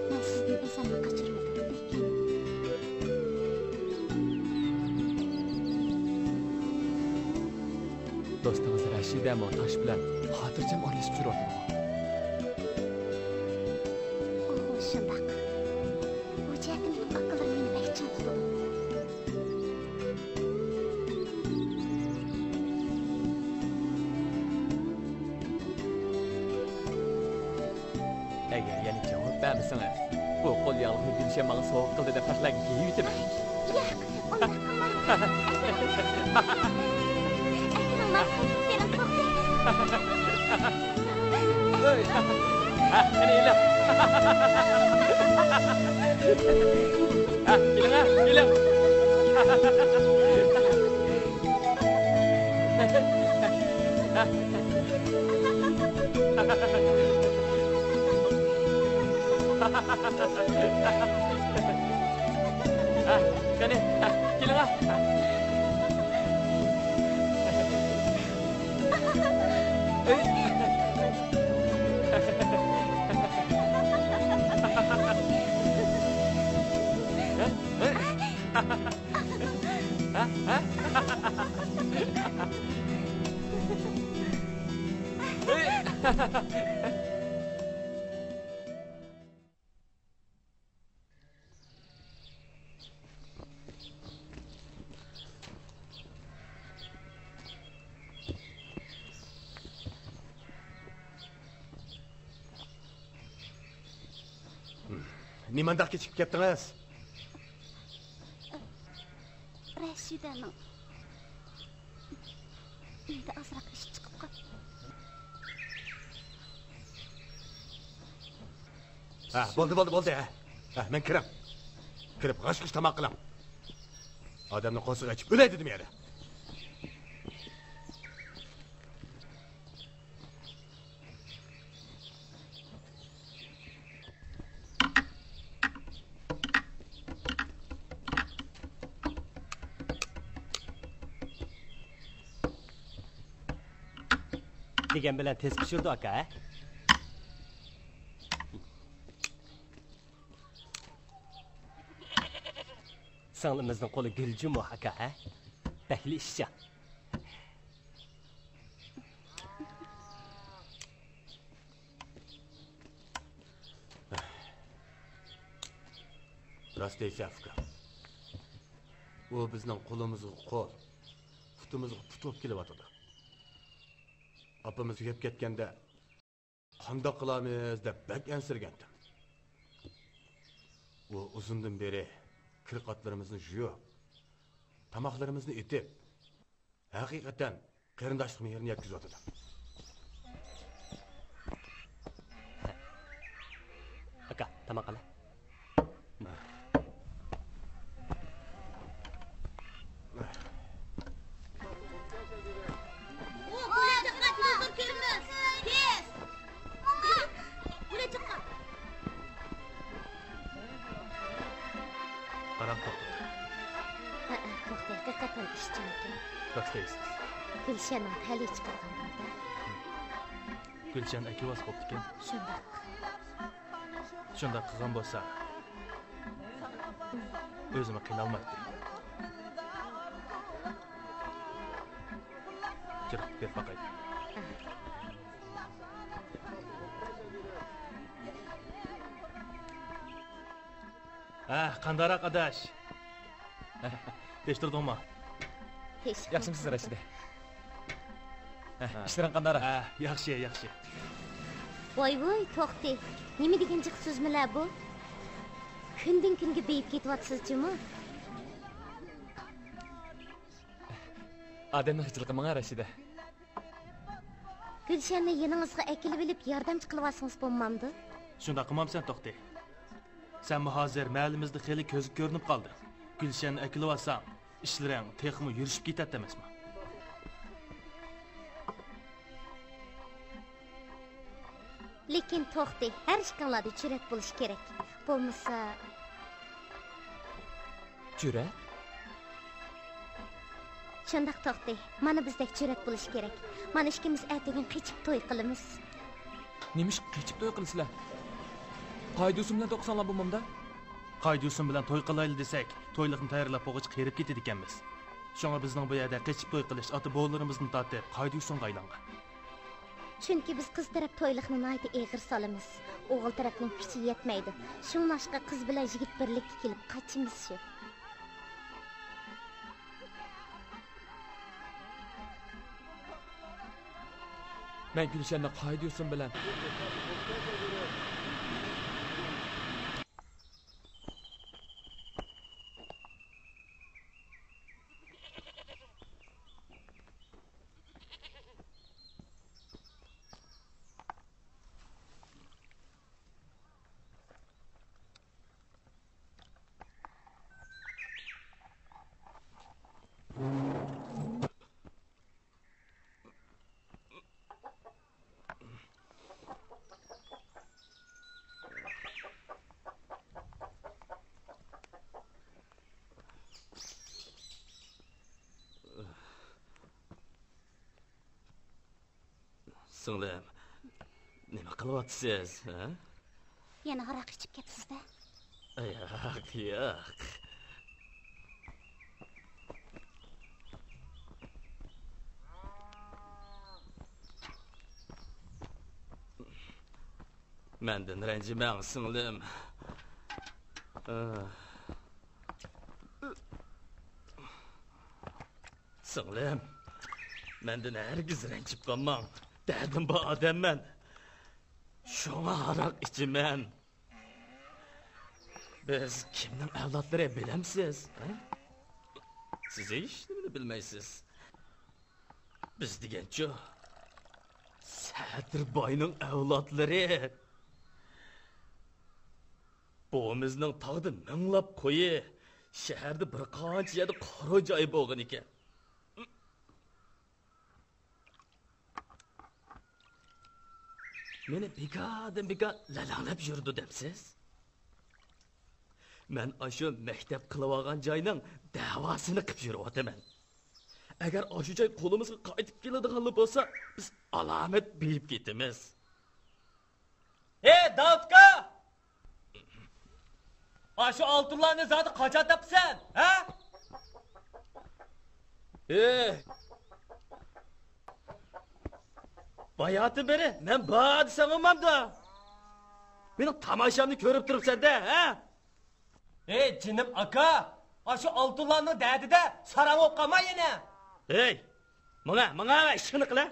مەن سىزدىن ئۆزۈمنى قاچۇرمىدىم، لېكىن. دوستىڭىز رەشىدەمۇ تاش بىلەن خاتىرجەم ئارىلىشىپ يۈرۈۋاتىدىغۇ؟ ئۇ شۇنداق. بۇ جەھەتتە مېنىڭ ئاكىلىرىم مېنى بەك چىڭ تۇتىدۇ. ئەگەر يەنە جاۋاب بەرمىسىڭىز، بۇ قول ياغلىقنى گۈلشەن ماڭا سوۋغا قىلدى دەپ پەخلەرگە يېيىۋېتىمەن. ياق، ئۇنداق قىلماڭ. ئەكرىملار، سېنىڭ سوغدى. ھە، قېنى ئېلىڭ. ھە، كېلىڭ، ھە، كېلىڭ. ھە، قېنى، ھە، كېلىڭ، ھە. نېمانداق كېچىكىپ كەتتىڭىز؟ رەشىدەنىڭ ئۆيدە ئازراق ئىش چىقىپ قاپتۇ. ھە، بولدى، بولدى، بولدى، ھە. ھە، مەن كىرەم. كىرىپ غاش-غۇش تاماق قىلىڭ. ئادەمنى قورسىقى ئېچىپ ئۆلەي دېدىم يەنە. دېگەن بىلەن تېز پىشىرىدۇ، ئاكا، ھە؟ سىڭلىمىزنىڭ قولى گۈل جۇمۇ، ئاكا، ھە؟ بەكلا ئىشچان. راست دەيسەن، ئۇكام. ئۇ بىزنىڭ قولىمىزغا قول، پۇتىمىزغا پۇت بولۇپ كېلىۋاتىدۇ. ئاپىمىز تۈگەپ كەتكەندە، قانداق قىلارمىز دەپ بەك ئەنسىرىگەنتىم. ئۇ ئۇزۇندىن بېرى كىر-قاتلىرىمىزنى يۇيۇپ، تاماقلىرىمىزنى ئېتىپ، ھەقىقەتەن قېرىنداشلىق مېھرىنى يەتكۈزۈۋاتىدۇ. ئاكا، تاماق قىلە. قاراڭ، توختاڭ. ھەئە، توختاڭ، ھەقىقەتەن ئىشچانكەن. راست دەيسىز. گۈلشەننىڭ تەلىيى چىقىدىغان بولدى. گۈلشەن ئەكىۋالسا بوپتىكەن. شۇنداق. شۇنداق قىلغان بولسا، ئۆزىمۇ قىينالمايتتى. كىر، بېرىپ باقايلى. ھە، قانداقراق ئاداش؟ تىنچ تۇردۇڭمۇ؟ تىنچ. ياخشىمۇسىز، رەشىدە؟ ھە، ئىشلىرىڭ قانداقراق؟ ھە، ياخشى، ياخشى. ۋاي ۋاي، توختى. نېمە دېگەن جىق سۆزمىلەر بۇ؟ كۈندىن كۈنگە بېيىپ كېتىۋاتىسىز جۇمۇ. ئادەمنى خىجىل قىلماڭ، رەشىدە. گۈلشەننى يېنىڭىزغا ئەكېلىۋېلىپ ياردەمچى قىلىۋالسىڭىز بولمامدۇ؟ شۇنداق قىلمامسەن، توختى. سەنمۇ ھازىر مەھەللىمىزدە خېلى كۆزگە كۆرۈنۈپ قالدىڭ. گۈلشەننى ئەكېلىۋالساڭ، ئىشلىرىڭ تېخىمۇ يۈرۈشۈپ كېتەتتى ئەمەسمۇ؟ لېكىن توختى، ھەر ئىككىڭلاردا جۈرئەت بولۇشى كېرەك. بولمىسا، جۈرئەت؟ شۇنداق، توختى. مانا بىزدەك جۈرئەت بولۇشى كېرەك. مانا ئىككىمىز ئەتىگۈن قېچىپ توي قىلىمىز. نېمىشقا قېچىپ توي قىلىسىلەر؟ قائىدە-يوسۇن بىلەن توي قىلساڭلار بولمامدا؟ قائىدە-يوسۇن بىلەن توي قىلايلى دېسەك، تويلۇقنى تەييارلاپ بولغۇچە قېرىپ كېتىدىكەنمىز. شۇڭا بىزنىڭ بۇ يەردە قېچىپ توي قىلىش ئاتا-بوۋىلىرىمىزدىن تارتىپ قائىدە-يوسۇنغا ئايلانغان. چۈنكى بىز قىز تەرەپ تويلۇقنى ناھايىتى ئېغىر سالىمىز. ئوغۇل تەرەپنىڭ كۈچى يەتمەيدۇ. شۇڭلاشقا قىز بىلەن يىگىت بىرلىككە كېلىپ قاچىمىز شۇ. مەن گۈلشەننى قائىدە-يوسۇن بىلەن. سىڭلىم، نېمە قىلىۋاتىسىز، ھە؟ يەنە ھاراق ئىچىپ كەپسىز-دە. ياق، ياق. مەندىن رەنجىمەڭ، سىڭلىم. سىڭلىم، مەندىن ھەرگىز رەنجىپ قالماڭ. دەردىم بار ئادەممەن. شۇڭا ھاراق ئىچىمەن. بىز كىمنىڭ ئەۋلادلىرى بىلەمسىز؟ ھە؟ سىز ھېچنېمىنى بىلمەيسىز. بىز دېگەنچۇ، سەدىر باينىڭ ئەۋلادلىرى. بوۋىمىزنىڭ تاغدا مىڭلاپ قويى، شەھەردە بىر قانچە يەردە قارا جايى بولغان ئىكەن. مېنى بىكاردىن بىكار لەلەڭلەپ يۈرىدۇ دەمسىز؟ مەن ئاشۇ مەكتەپ قىلىۋالغان جاينىڭ دەۋاسىنى قىپ يۈرۈۋاتىمەن. ئەگەر ئاشۇ جاي قولىمىزغا قايتىپ كېلىدىغانلا بولسا، بىز ئالامەت بېيىپ كېتىمىز. ھەي، داۋۇت ئاكا! ئاشۇ ئالتۇنلارنى زادى قاچان تاپىسەن، ھە؟ ھەي! باياتىن بېرى مەن بار دېسەڭ بولمامدۇ؟ مېنىڭ تاماشامنى كۆرۈپ تۇرۇپسەن-دە، ھە؟ ھەي، جېنىم ئاكا! ئاشۇ ئالتۇنلارنىڭ دەردىدە ساراڭ بولۇپ قالما يەنە! ھەي! ماڭا، ماڭا ئىشىڭنى قىلە!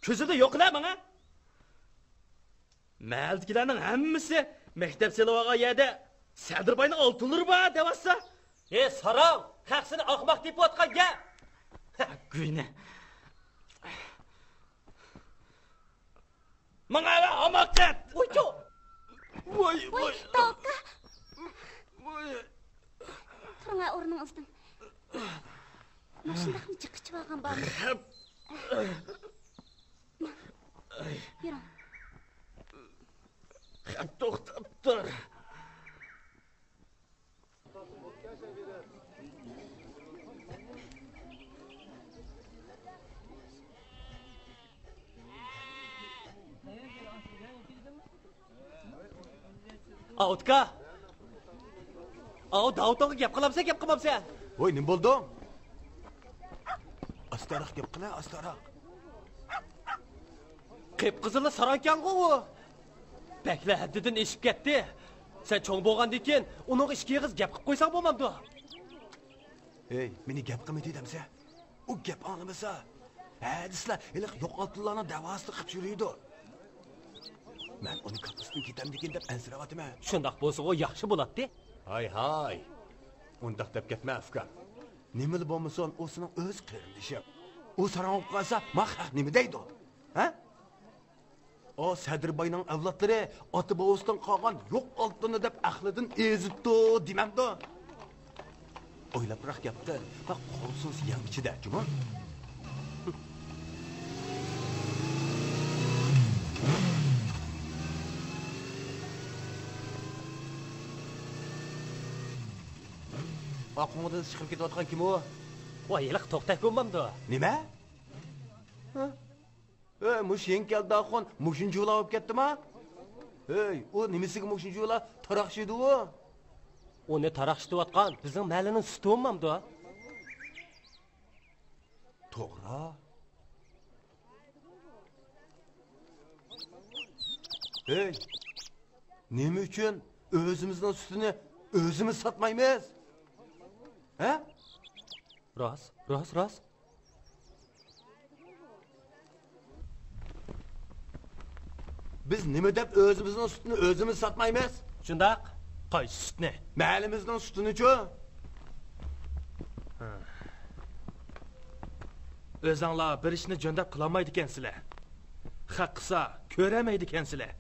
كۆزۈڭدە يوقلا ماڭا! مەھەللىدىكىلەرنىڭ ھەممىسى مەكتەپ سېلىۋالغان يەردە سەدىرباينىڭ ئالتۇنلىرى بار دەۋاتسا. ھەي ساراڭ، خەق سېنى ئاخماق دېيىۋاتقان گەپ. گۇينە. ماڭا ھامان قەت. ۋويچۇ. ۋاي، ۋاي، ۋاي. داۋۇت ئاكا. ۋاي. تۇرۇڭ ئورنىڭىزدىن. ماشۇنداقمۇ جىق ئىچىۋالغان بارمۇ؟ خەپ. يۈرۈڭ. خەپ توختاپ تۇر. ئاۋۇتكا! ئاۋۇ داۋۇتۇڭغا گەپ قىلامسەن، گەپ قىلمامسەن؟ ۋوي، نېمە بولدۇڭ؟ ئاستاراق گەپ قىلە، ئاستاراق. قىپقىزىللا ساراڭكەنغۇ ئۇ. بەكلا ھەددىدىن ئېشىپ كەتتى. سەن چوڭ بولغاندىن كېيىن ئۇنىڭغا ئىككى ئېغىز گەپ قىلىپ قويساڭ بولمامدۇ؟ ھەي، مېنى گەپ قىلما دېدىمسە؟ ئۇ گەپ ئاڭلىمىسا، ھە دېسىلا ھېلىقى يوق ئالتۇنلارنىڭ دەۋاسىدا قىپ يۈرىدۇ. مەن ئۇنى كاپىسىدىن كېتەمدىكىن دەپ ئەنسىرەۋاتىمەن. شۇنداق بولسىغۇ ياخشى بولاتتى. ھاي، ھاي. ئۇنداق دەپ كەتمە، ئۇكام. نېمىلا بولمىسۇن، ئۇ سېنىڭ ئۆز قېرىندىشىڭ. ئۇ ساراڭ بولۇپ قالسا، ما خەق نېمە دەيدۇ؟ ھە؟ ئۇ سەدىرباينىڭ ئەۋلادلىرى ئاتا-بوۋىسىدىن قالغان يوق ئالتۇننى دەپ ئەقلىدىن ئېزىپتۇ دېمەمدۇ؟ ئويلاپراق گەپ قىل، بەك قولسىز يەڭ ئىچىدە جۇمۇ. ئاققۇڭدىن چىقىپ كېتىۋاتقان كىم ئۇ؟ ۋاي، ھېلىقى توختەك بولمامدۇ؟ نېمە؟ ھە؟ ھەي، مۇشۇ يېڭى كەلدى ئاخۇن مۇشۇنچىۋالا بولۇپ كەتتىما؟ ھەي، ئۇ نېمىسىگە مۇشۇنچىۋالا تاراقشىدى ئۇ؟ ئۇنى تاراقشىتىۋاتقان بىزنىڭ مەھەللىنىڭ سۈتى بولمامدۇ؟ توغرا. ھەي، نېمە ئۈچۈن ئۆزىمىزنىڭ سۈتىنى ئۆزىمىز ساتمايمىز؟ ھە؟ راست، راست، راست. بىز نېمە دەپ ئۆزىمىزنىڭ سۈتىنى ئۆزىمىز ساتمايمىز؟ شۇنداق. قايسى سۈتنى؟ مەھەللىمىزنىڭ سۈتىنىچۇ؟ ھە. ئۆزەڭلار بىر ئىشنى جۆندەپ قىلالمايدىكەنسىلەر. خەق قىلسا كۆرەلمەيدىكەنسىلەر.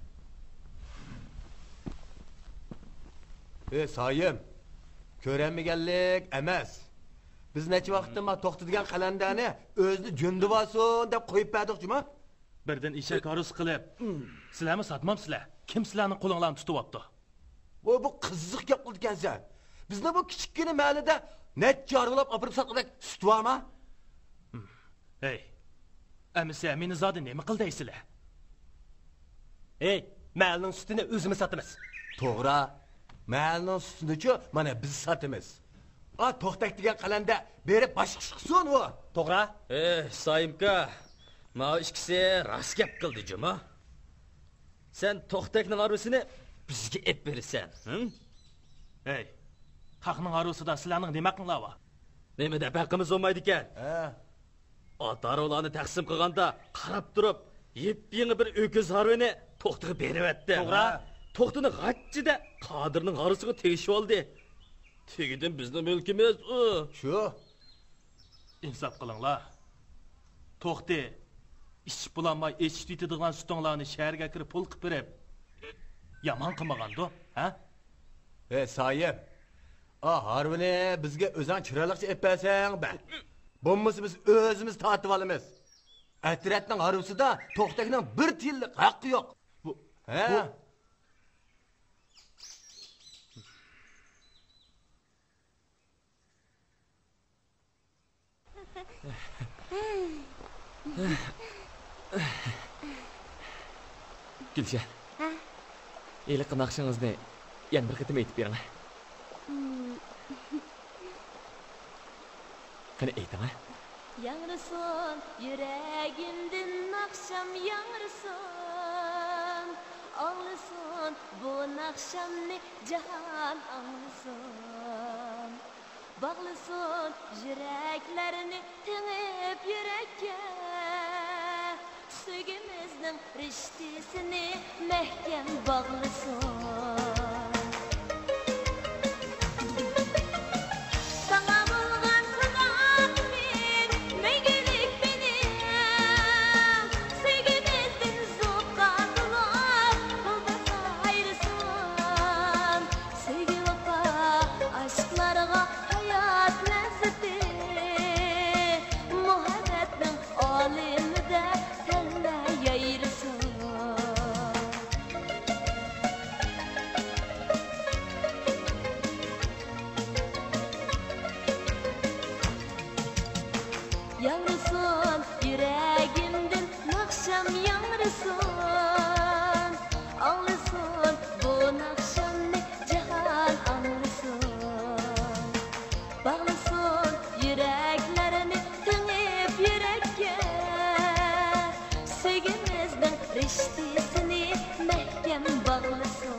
ئى سايىم، كۆرەلمىگەنلىك ئەمەس. بىز نەچچە ۋاقىتتىن بۇيان توختى دېگەن قەلەندەرنى ئۆزىنى جۆندىۋالسۇن دەپ قويۇپ بەردۇق جۇما. بىردىن ئېشەك ھارۋىسى قىلىپ، سىلەرمۇ ساتمامسىلەر؟ كىم سىلەرنىڭ قولۇڭلارنى تۇتۇۋاپتۇ؟ ۋوي، بۇ قىزىق گەپ قىلىدىكەنسەن. بىزنىڭ بۇ كىچىككىنە مەھەللىدە نەچچە ھارۋىلاپ ئاپىرىپ ساتقۇدەك سۈت بارما؟ ھەي، ئەمىسە مېنى زادى نېمە قىل دەيسىلەر؟ ھەي، مەھەللىنىڭ سۈتىنى ئۆزىمىز ساتىمىز. توغرا، مەھەللىنىڭ سۈتىنىچۇ مانا بىز ساتىمىز. ئا، توختەك دېگەن قەلەندەر بېرىپ باشقا ئىش قىلسۇن ئۇ. توغرا. ئېھ، سايىمكا، ماۋۇ ئىككىسى راست گەپ قىلدى جۇما. سەن توختەكنىڭ ھارۋىسىنى بىزگە ئېلىپ بېرىسەن، ھىم؟ ھەي، خەقنىڭ ھارۋىسىدا سىلەرنىڭ نېمە ھەققىڭلار بار؟ نېمە دەپ ھەققىمىز بولمايدىكەن؟ ھە. ئاتا ھارۋىلارنى تەقسىم قىلغاندا قاراپ تۇرۇپ، يېپيېڭى بىر ئۆكۈز ھارۋىنى توختىغا بېرىۋەتتىم. توغرا. ھە. توختىنى غاچچىدە قادىرنىڭ ھارۋىسىغا تېگىشىۋالدى. تېگىدىن بىزنىڭ مۈلكىمىز ئۇ. شۇ. ئىنساپ قىلىڭلار. توختى، ئىچىپ بولالماي ئېچىشىپ يېتىدىغان سۈتۈڭلارنى شەھەرگە ئەكىرىپ پۇل قىلىپ بېرىپ، يامان قىلمىغاندۇ، ھە؟ ھە سايىم، ئا ھارۋىنى بىزگە ئۆزۈڭ چىرايلىقچە ئېلىپ بەرسەڭ بە. بولمىسا بىز ئۆزىمىز تارتىۋالىمىز. ئەترەتنىڭ ھارۋىسىدا توختەكنىڭ بىر تىيىنلىق ھەققى يوق. بۇ، ھە؟ بۇ گۈلشەن، ھە؟ ھېلىقى ناخشىڭىزنى يەنە بىر قېتىم ئېيتىپ بېرىڭ. قېنى ئېيتىڭ، ھە؟ ياڭرىسۇن يۈرەگىمدىن ناخشام ياڭرىسۇن، ئاڭلىسۇن بۇ ناخشامنى جاھان ئاڭلىسۇن. باغلىسۇن يۈرەكلەرنى تېڭىپ يۈرەككە، سۆيگۈمىزنىڭ رىشتىسىنى مەھكەم باغلىسۇن. ساڭا بولغان ساداقىتىم مەڭگۈلۈك مېنىڭ، سۆيگۈمىزدىن زۇكاملار يولداش ئايرىسۇن. سۆيگۈ ۋاپا ئاشىقلارغا ھايات لەززىتى، مۇھەببەتنىڭ ئالىمىدە تەڭلەر يايرىسۇن. ياڭرىسۇن يۈرەگىمدىن ناخشام ياڭرىسۇن، ئاڭلىسۇن بۇ ناخشامنى جاھان ئاڭلىسۇن. باغلىسۇن يۈرەكلەرنى تېڭىپ يۈرەككە، سۆيگۈمىزنىڭ رىشتىسىنى مەھكەم باغلىسۇن.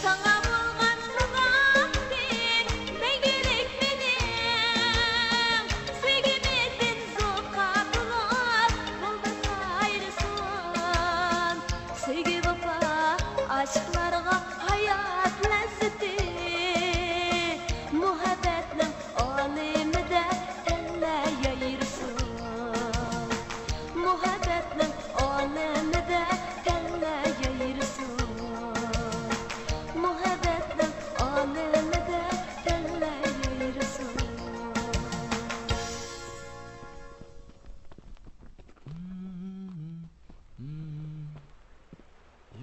ساڭا بولغان ساداقىتىم مەڭگۈلۈك مېنىڭ، سۆيگۈمىزدىن زۇكاملار يولداش ئايرىسۇن. سۆيگۈ ۋاپا ئاشىقلارغا ھايات لەززىتى، مۇھەببەتنىڭ ئالىمىدە تەڭلەر يايرىسۇن. مۇھەببەتنىڭ ئالىمىدە تەڭلەر يايرىسۇن. مۇھەببەتنىڭ ئالىمىدە تەڭلەر يايرىسۇن.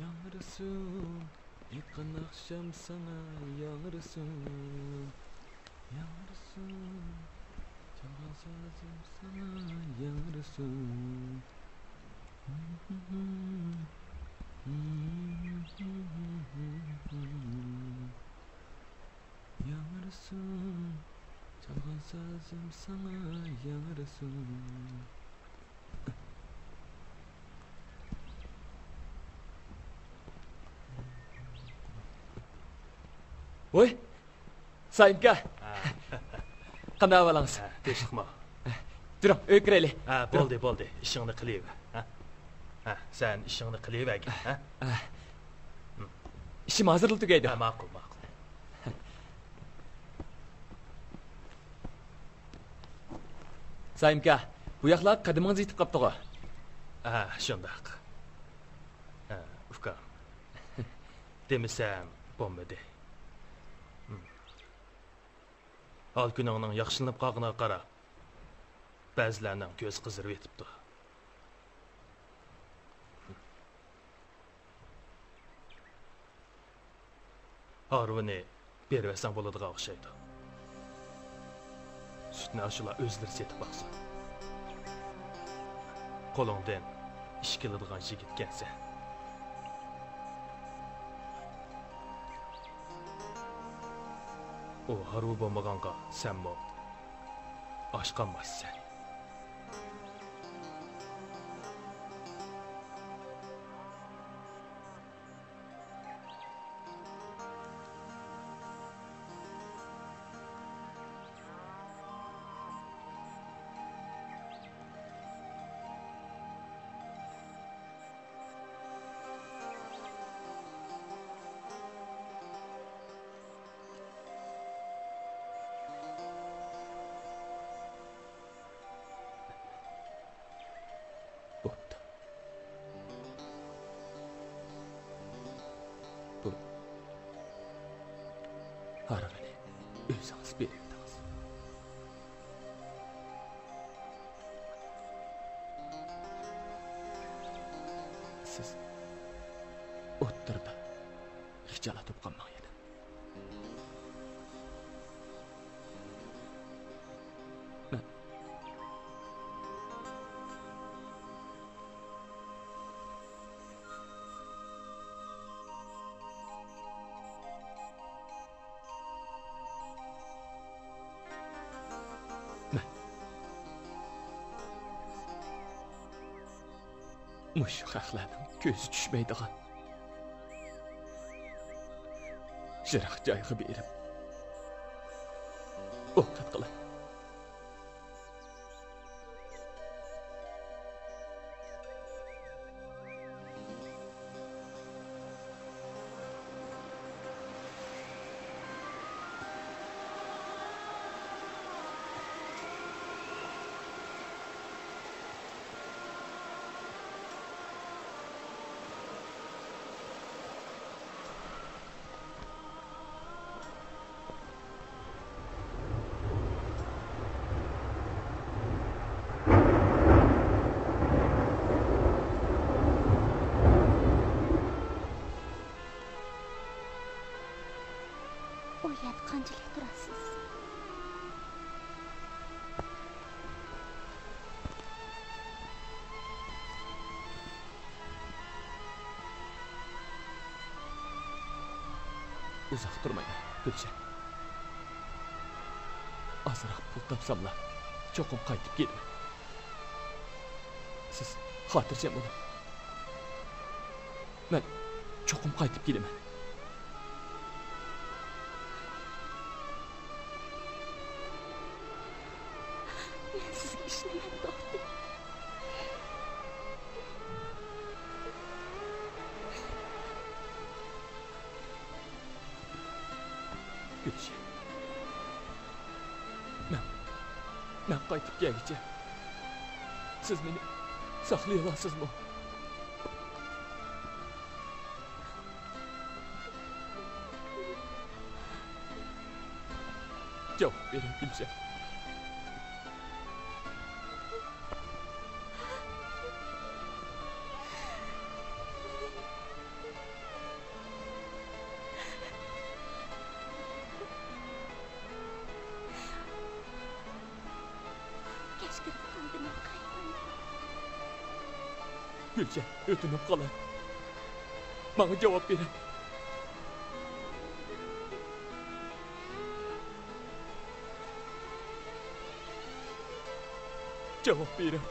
ياڭرىسۇن، يېقىن ئاخشام ساڭا ياڭرىسۇن. ياڭرىسۇن، چالغان سازىم ساڭا ياڭرىسۇن. ياڭرىسۇن، چالغان سازىم ساڭا ياڭرىسۇن. ۋوي، سايىمكا. ھە. قانداق ئەھۋالىڭىز؟ ھە، تىنچلىقمۇ؟ تۇرۇڭ، ئۆيگە كىرەيلى. ھە، بولدى، بولدى. ئىشىڭنى قىلىۋەر. ھە؟ ھە، سەن ئىشىڭنى قىلىۋەرگىن. ھە؟ ھە. ئىشىم ھازىرلا تۈگەيدۇ. ھە، ماقۇل، ماقۇل. سايىمكا، بۇ ياقلارغا قەدىمىڭىز يېتىپ قاپتىغۇ؟ ھە، شۇنداق. ھە، ئۇكام. دېمىسەم بولمىدى. ھال-كۈنۈڭنىڭ ياخشىلىنىپ قالغىنىغا قاراپ، بەزىلەرنىڭ كۆزى قىزىرىۋېتىپتۇ. ھارۋىنى بېرىۋەتسەڭ بولىدىغان ئوخشايدۇ. سۈتنى ئاشۇلار ئۆزلىرى سېتىپ باقسۇن. قولۇڭدىن ئىش كېلىدىغان يىگىتكەنسەن. ئۇ ھارۋا بولمىغانغا سەنمۇ ئاچ قالمايسەن. ھارۋىنى ئۆزىڭىز بېرىۋېتىڭىز. سىز ئوتتۇرىدا خىجالەت بولۇپ قالماڭ يەنە. مەن مەن مۇشۇ خەقلەرنىڭ كۆزى چۈشمەيدىغان يىراق جايغا بېرىپ ئوقەت قىلاي. ئۇ يەردە قانچىلىك تۇرارسىز؟ ئۇزاق تۇرمايمەن، گۈلشەن. ئازراق پۇل تاپساملا، چوقۇم قايتىپ كېلىمەن. سىز خاتىرجەم بولۇڭ. مەن چوقۇم قايتىپ كېلىمەن. مەن سىزگە ئىشىنىمەن، دوختۇر. گۈلشەن. مەن، مەن قايتىپ كەلگۈچە سىز مېنى ساقلىيالارسىزمۇ؟ جاۋاب بېرىڭ، گۈلشەن. كەچ كىرىپ قالدىمەن، قايتمايمەن. گۈلشەن، ئۆتۈنۈپ قالاي. ماڭا جاۋاب بېرىڭ. جاۋاب بېرىڭ.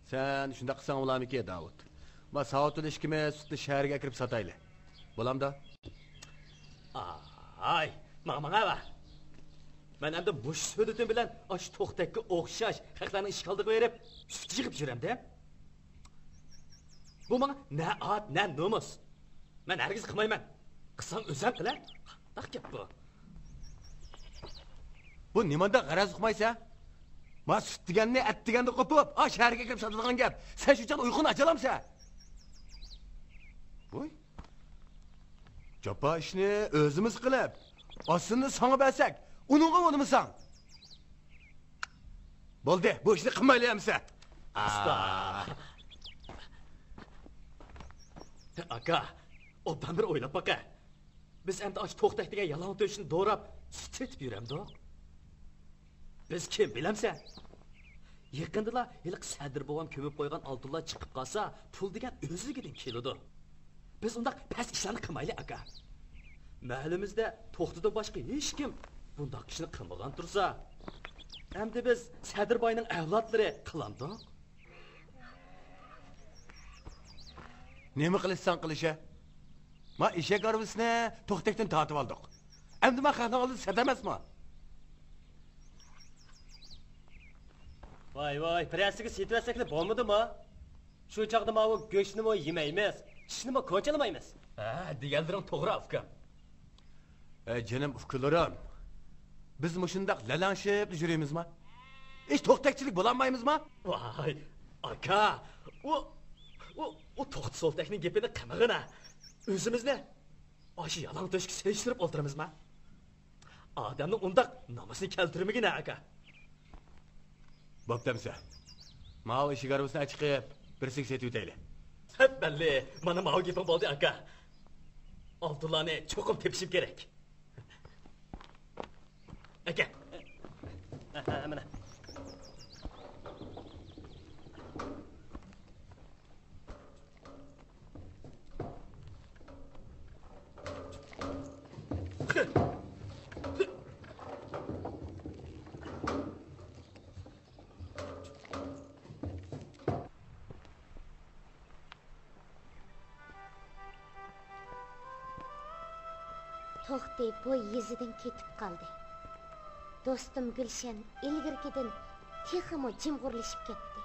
سەن شۇنداق قىلساڭ بولارمىكىن، داۋۇت؟ ما ساۋۇت بىلەن ئىككىمىز سۈتنى شەھەرگە ئەكىرىپ ساتايلى. بولامدۇ؟ ئاي، ماڭا، ماڭا بار. مەن ئەمدى مۇشۇ سۆلىتىم بىلەن ئاشۇ توختەككە ئوخشاش خەقلەرنىڭ ئىشىك ئالدىغا بېرىپ، سۈت يىغىپ يۈرەمدە. بۇ ماڭا نە ئات، نە نومۇس. مەن ھەرگىز قىلمايمەن. قىلساڭ ئۆزۈڭ قىلە. قانداق گەپ بۇ؟ بۇ نېمانداق غەرەز ئۇقمايسەن؟ ما سۈت دېگەننى ئەت دېگەندە قوپۇپ، ئا شەھەرگە كىرىپ ساتىدىغان گەپ. سەن شۇ چاغدا ئۇيقۇنى ئاچالامسەن؟ ۋوي. جاپا ئىشنى ئۆزىمىز قىلىپ، ئاستىنى ساڭا بەرسەك، ئۇنىڭغا ئۇنىمىساڭ. بولدى، بۇ ئىشنى قىلمايلى ئەمىسە. ئۇستا. ئاكا، ئوبدان بىر ئويلاپ باقە. بىز ئەمدى ئاشۇ توختەك دېگەن يالاڭ تۆشنى دوراپ، سۈت سېتىپ يۈرەمدۇق؟ بىز كىم، بىلەمسەن؟ يېقىندىلا ھېلىقى سەدىر بوۋام كۆمۈپ قويغان ئالتۇنلار چىقىپ قالسا، پۇل دېگەن ئۆزلۈكىدىن كېلىدۇ. بىز ئۇنداق پەس ئىشلارنى قىلمايلى، ئاكا. مەھەللىمىزدە توختىدىن باشقا ھېچكىم بۇنداق ئىشنى قىلمىغان تۇرسا، ئەمدى بىز سەدىر باينىڭ ئەۋلادلىرى قىلامدۇق؟ نېمە قىلىشساڭ قىلىشە. ما ئېشەك ھارۋىسىنى توختەكتىن تارتىۋالدۇق. ئەمدى ما خەقنىڭ ئالدىدا سەت ئەمەسما؟ ۋاي، ۋاي، بىرەرسىگە سېتىۋەتسەكلا بولمىدىما؟ شۇ چاغدا ماۋۇ گۆشنىمۇ يېمەيمىز، چىشنىمۇ كوچىلىمايمىز. ھە، دېگەنلىرىڭ توغرا، ئۇكام. ئەي جېنىم ئۇكىلىرىم، بىز مۇشۇنداق لەلەڭشىپ يۈرىمىزما؟ ھېچ توختەكچىلىك بولالمايمىزما؟ ۋاي، ئاكا، ئۇ، ئۇ، ئۇ توختى سولتەكنىڭ گېپىنى قىلمىغىنا. ئۆزىمىزنى ئاشۇ يالاڭ تۆشكە سېلىشتۇرۇپ ئولتۇرىمىزما؟ ئادەمنىڭ ئۇنداق نامىسىنى كەلتۈرمىگىنە، ئاكا. بوپتۇ ئەمسە. ماۋۇ ئىشىك ھارۋىسىنى ئەچىقىپ، بىرسىگە سېتىۋېتەيلى. سەت بەللى، مانا ماۋۇ گېپىڭ بولدى، ئاكا. ئالتۇنلارنى چوقۇم تېپىشىم كېرەك. ئاكا. ھە، ھە، مانا. توختى بۇ يېزىدىن كېتىپ قالدى. دوستۇم گۈلشەن ئىلگىرىكىدىن تېخىمۇ جىمغۇرلىشىپ كەتتى.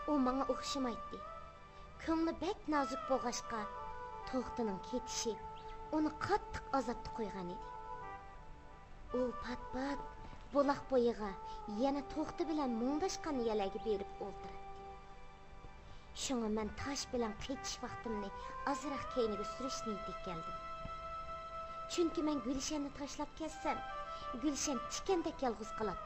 ئۇ ماڭا ئوخشىمايتتى. كۆڭلى بەك نازۇك بولغاچقا، توختىنىڭ كېتىشى ئۇنى قاتتىق ئازابتا قويغانىدى. ئۇ پات-پات بۇلاق بويىغا يەنە توختى بىلەن مۇڭداشقان يەرلەرگە بېرىپ ئولتۇراتتى. شۇڭا مەن تاش بىلەن قېچىش ۋاقتىمنى ئازراق كەينىگە سۈرۈش نىيىتىگە كەلدىم. چۈنكى مەن گۈلشەننى تاشلاپ كەتسەم، گۈلشەن تىكەندەك يالغۇز قالاتتى.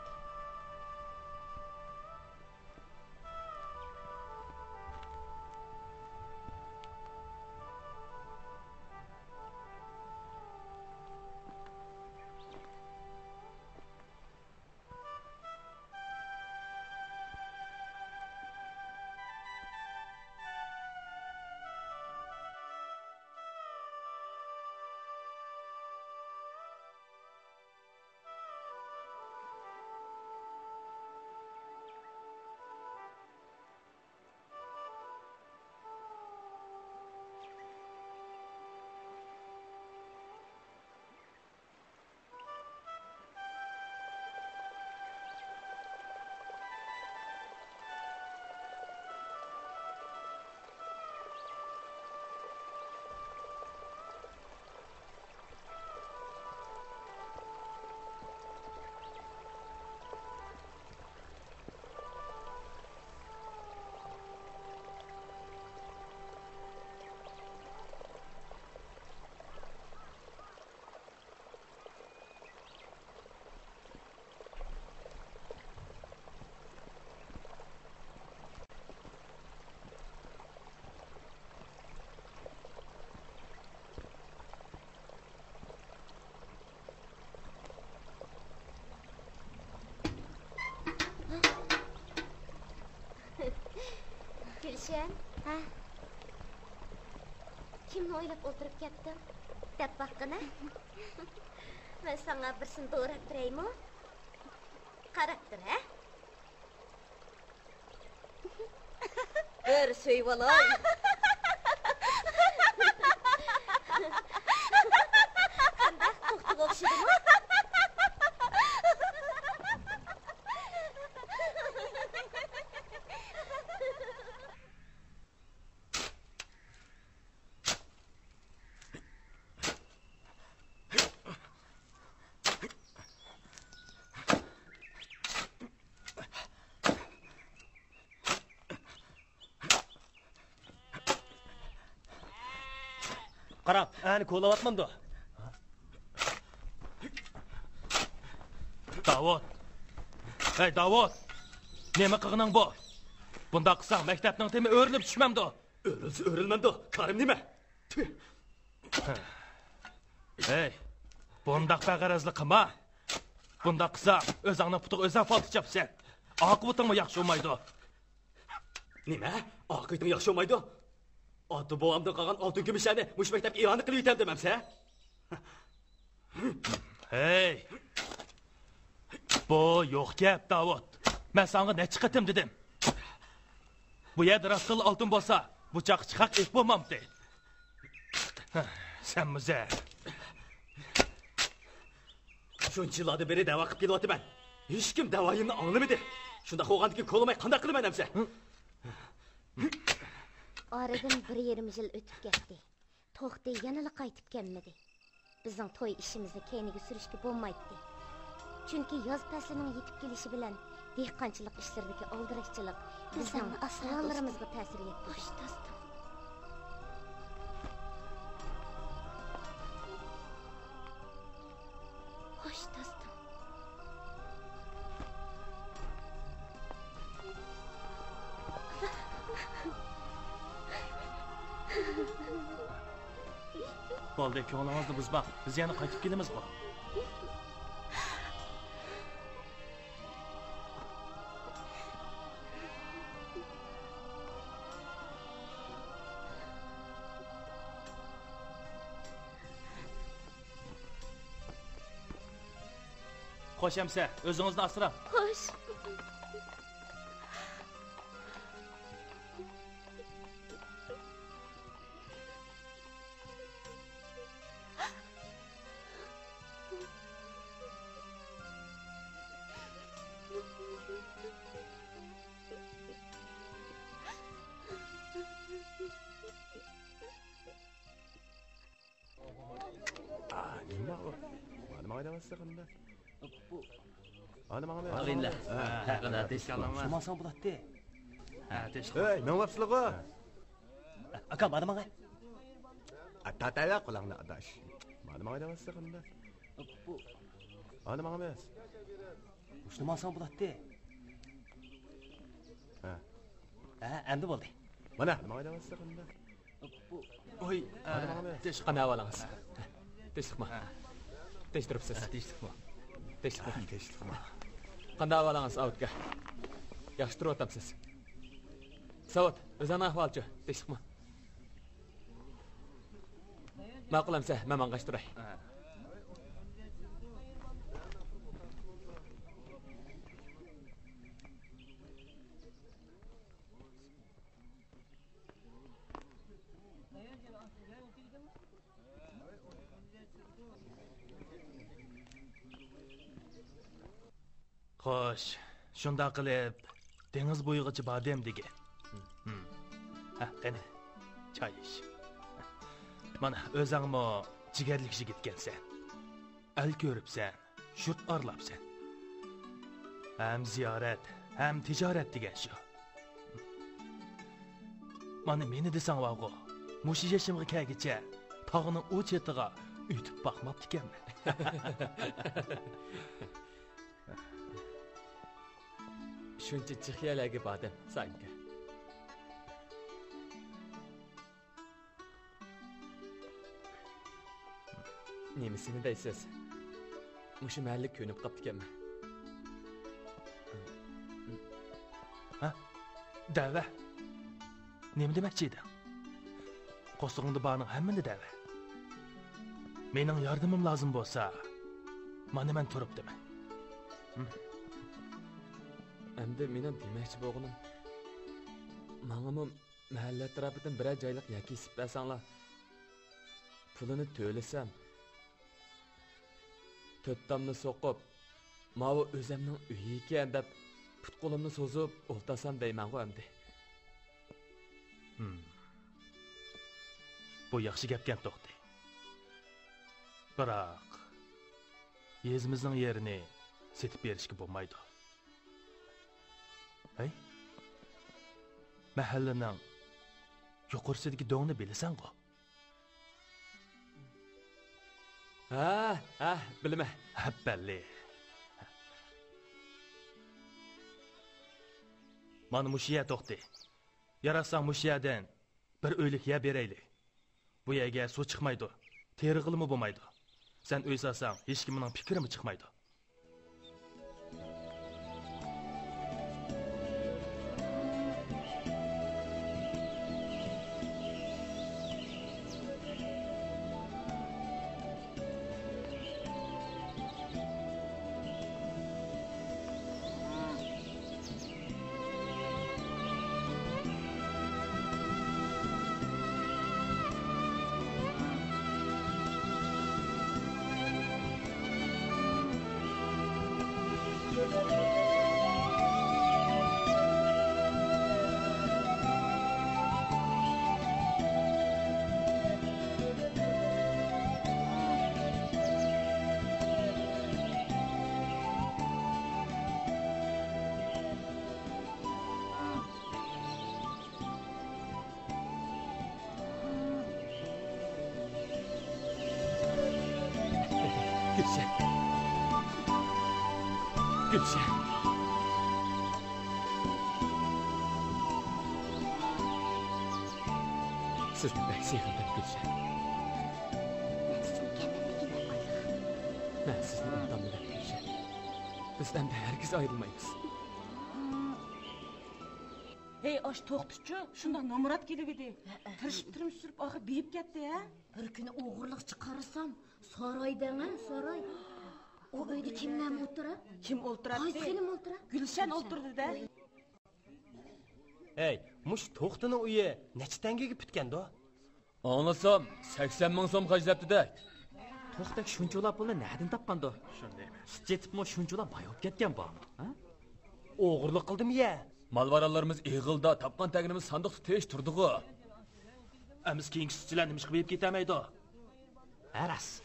گۈلشەن. ھە؟ كىمنى ئويلاپ ئولتۇرۇپ كەتتىڭ؟ دەپ باققىنا. مەن ساڭا بىرسىنى دوراپ بېرەيمۇ؟ قاراپ تۇر، ھە؟ بىر سۆيۈۋالاي. قانداق، توختىغا ئوخشىدىمۇ؟ قاراڭ، ئەنە كولاۋاتمامدۇ؟ داۋۇت! ھەي، داۋۇت! نېمە قىلغىنىڭ بۇ؟ بۇنداق قىلساڭ، مەكتەپنىڭ تېمى ئۆرۈلۈپ چۈشمەمدۇ؟ ئۆرۈلسە ئۆرۈلمەمدۇ، كارىم نېمە؟ تۈ! ھەي، بۇنداق بەغەرەزلىك قىلما. بۇنداق قىلساڭ، ئۆزۈڭنىڭ پۇتىغا ئۆزۈڭ پالتا چاپىسەن. ئاقىۋىتىڭمۇ ياخشى بولمايدۇ. نېمە؟ ئاقىۋىتىڭ ياخشى بولمايدۇ؟ ئاتا-بوۋامدىن قالغان ئالتۇن كۈمۈشلەرنى مۇشۇ مەكتەپكە ئىئانە قىلىۋېتەمدىم ئەمسە؟ ھەي! بۇ يوق گەپ، داۋۇت. مەن ساڭا نەچچە قېتىم دېدىم. بۇ يەردە راستتىنلا ئالتۇن بولسا، بۇ چاغقىچە خەق ئېلىپ بولمامتى. سەنمۇ زەر. شۇنچە يىللاردىن بېرى دەۋا قىلىپ كېلىۋاتىمەن. ھېچكىم دەۋايىمنى ئاڭلىمىدى. شۇنداق بولغاندىكىن كولىماي قانداق قىلىمەن ئەمسە؟ ئارىدىن بىر يېرىم يىل ئۆتۈپ كەتتى. توختى يەنىلا قايتىپ كەلمىدى. بىزنىڭ توي ئىشىمىزنى كەينىگە سۈرۈشكە بولمايتتى. چۈنكى ياز پەسلىنىڭ يېتىپ كېلىشى بىلەن دېھقانچىلىق ئىشلىرىدىكى ئالدىراشچىلىق بىزنىڭ پىلانلىرىمىزغا تەسىر يەتكۈزدى. خوش، دوستۇم. خوش، دوستۇم. بولدى، كۆڭلىڭىزنى بۇزماڭ. بىز يەنە قايتىپ كېلىمىزغۇ. خوش ئەمسە، ئۆزىڭىزنى ئاسراڭ. خوش. ئا، نېمە ئۇ؟ مانا ماڭا دەۋاتسا قانداق؟ ئانا ماڭا دەۋاتسا. ئاغىنىلەر. ھە، ھە، ھە، تىنچلىقمۇ؟ شۇ ماڭساڭ بولاتتى. ھە، تىنچلىقمۇ؟ ئەي، مېڭىۋاپسىلىغۇ؟ ھە. ئاكا، مانا ماڭا. ئا، تارتايلا قولۇڭنى ئاداش. مانا ماڭا دەۋاتسا قانداق؟ ئانا ماڭا ئەمەس. مۇشۇنى ماڭساڭ بولاتتى. ھە. ھە، ئەمدى بولدى. مانا ماڭا دەۋاتسا قانداق؟ ۋوي، تىنچلىقمۇ؟ قانداق ئەھۋالىڭىز؟ تىنچلىقمۇ؟ تىنچ تۇرۇپسىز؟ تىنچلىقمۇ؟ تىنچلىقمۇ؟ تىنچلىقمۇ؟ قانداق ئەھۋالىڭىز، ئاۋۇتكا؟ ياخشى تۇرۇۋاتامسىز؟ ساۋۇت، ئۆزۈڭنىڭ ئەھۋالىچۇ؟ تىنچلىقمۇ؟ ماقۇل ئەمسە، مەن ماڭغاچ تۇراي. خوش، شۇنداق قىلىپ، دېڭىز بويىغىچە باردىم دېگىن. ھىم. ھە، قېنى، چاي ئىچ. مانا، ئۆزۈڭمۇ جىگەرلىك يىگىتكەنسەن. ئەل كۆرۈپسەن، يۇرت ئارىلاپسەن. ھەم زىيارەت، ھەم تىجارەت دېگەن شۇ. مانا مېنى دېسەڭ بارغۇ، مۇشۇ يېشىمغا كەلگىچە تاغنىڭ ئۇ چېتىغا ئۆتۈپ باقماپتىكەنمەن. شۇنچە جىق يەرلەرگە باردىم، سائىمكە. نېمىسىنى دەيسىز؟ مۇشۇ مەھەللىگە كۆنۈپ قاپتىكەنمەن. ھە؟ دەۋە. نېمە دېمەكچى ئىدىڭ؟ قورسىقىڭدا بارنىڭ ھەممىنى دەۋە. مېنىڭ ياردىمىم لازىم بولسا، مانا مەن تۇرۇپتىمەن. ئەمدى مېنىڭ دېمەكچى بولغىنىم، ماڭىمۇ مەھەللە ئەتراپىدىن بىرەر جايلىق يەر كېسىپ بەرسەڭلار، پۇلىنى تۆلىسەم، تۆت تامنى سوقۇپ، ماۋۇ ئۆزەمنىڭ ئۆيى ئىكەن دەپ، پۇت-قولۇمنى سوزۇپ ئولتۇرسام دەيمەنغۇ ئەمدى. ھىم. بۇ ياخشى گەپكەن توختى. بىراق، يېزىمىزنىڭ يېرىنى سېتىپ بېرىشكە بولمايدۇ. ھەي، مەھەللىنىڭ يۇقىرىسىدىكى دۆڭنى بىلىسەنغۇ؟ ھە، ھە، بىلىمەن. ھەپپەللى. مانا مۇشۇ يەر توختى. ياراتساڭ مۇشۇ يەردىن بىر ئۆيلۈك يەر بېرەيلى. بۇ يەرگە سۇ چىقمايدۇ، تېرىغىلىمۇ بولمايدۇ. سەن ئۆي سالساڭ، ھېچكىم مېنىڭ پىكرىمگە چىقمايدۇ. گۈلشەن. گۈلشەن. سىزنى بەك سېغىندىم، گۈلشەن. مەن سىزنى كەلمەمدىكىن دەپ ئايرىلغان. مەن سىزنى ئۇنتامدىم، گۈلشەن. بىز ئەمدى ھەرگىز ئايرىلمايمىز. ھەي، ئاش توختىچۇ، شۇنداق نامرات كېلىۋىدى. ھەئە. تىرىشىپ تىرمىشىپ ئاخىر بېيىپ كەتتى، ھە؟ بىر كۈنى ئوغرىلىقچە قارىسام، ساراي دەڭە، ساراي. ئۇ ئۆيدە كىملەرمۇ ئولتۇرا؟ كىم ئولتۇراتتى؟ قايسى خېنىم ئولتۇرا؟ گۈلشەن ئولتۇردى-دە. ھەي، مۇشۇ توختىنىڭ ئۆيى نەچچە تەڭگىگە پۈتكەندۇ؟ ئاڭلىسام، سەكسەن مىڭ سوم خەجلەپتىدەك. توختەك شۇنچىۋالا پۇلنى نەدىن تاپقاندۇ؟ شۇندايمەن. سۈت سېتىپمۇ شۇنچىۋالا باي بولۇپ كەتكەن بارمۇ؟ ھە؟ ئوغرىلىق قىلدىمۇ يە؟ مال-ماراللىرىمىز ئېغىلدا، تاپقان تەگىنىمىز ساندۇقتا تېيىش تۇردىغۇ. ئەمىسە كېيىنكى سۈتچىلەر نېمىشقا بېيىپ كېتەلمەيدۇ؟ ھە، راست.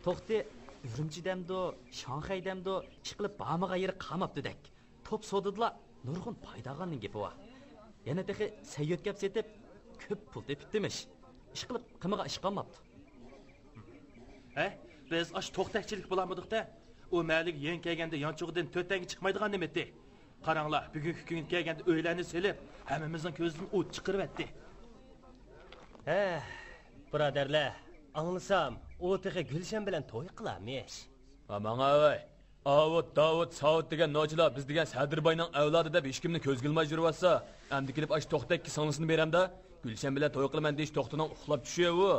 توختى ئۈرۈمچى دەمدۇ، شاڭخەي دەمدۇ، ئىشقىلىپ بارمىغان يېرى قالماپتۇدەك. توپ سودىدىلا نۇرغۇن پايدا ئالغاننىڭ گېپى بار. يەنە تېخى سەي يۆتكەپ سېتىپ، كۆپ پۇل تېپىپتىمىش. ئىشقىلىپ قىلمىغان ئىش قالماپتۇ. ھە؟ بىز ئاشۇ توختەكچىلىك بولالمىدۇق-دە. ئۇ مەھەللىگە يېڭى كەلگەندە يانچۇقىدىن تۆت تەڭگە چىقمايدىغان نېمىتى. قاراڭلار، بۈگۈنكى كۈنگە كەلگەندە ئۆيلەرنى سېلىپ، ھەممىمىزنىڭ كۆزىدىن ئوت چىقىرىۋەتتى. ھە، بۇرادەرلەر، ئاڭلىسام، ئۇ تېخى گۈلشەن بىلەن توي قىلارمىش. ھە، ماڭاۋەي. ئاۋۇت، داۋۇت، ساۋۇت دېگەن نوچىلار بىز دېگەن سەدىر باينىڭ ئەۋلادى دەپ ھېچكىمنى كۆزگە ئىلماي يۈرۈۋاتسا، ئەمدى كېلىپ ئاشۇ توختەككە سىڭلىسىنى بېرەمدە، گۈلشەن بىلەن توي قىلىمەن دېيىش توختىنىڭ ئۇخلاپ چۈشى ئۇ.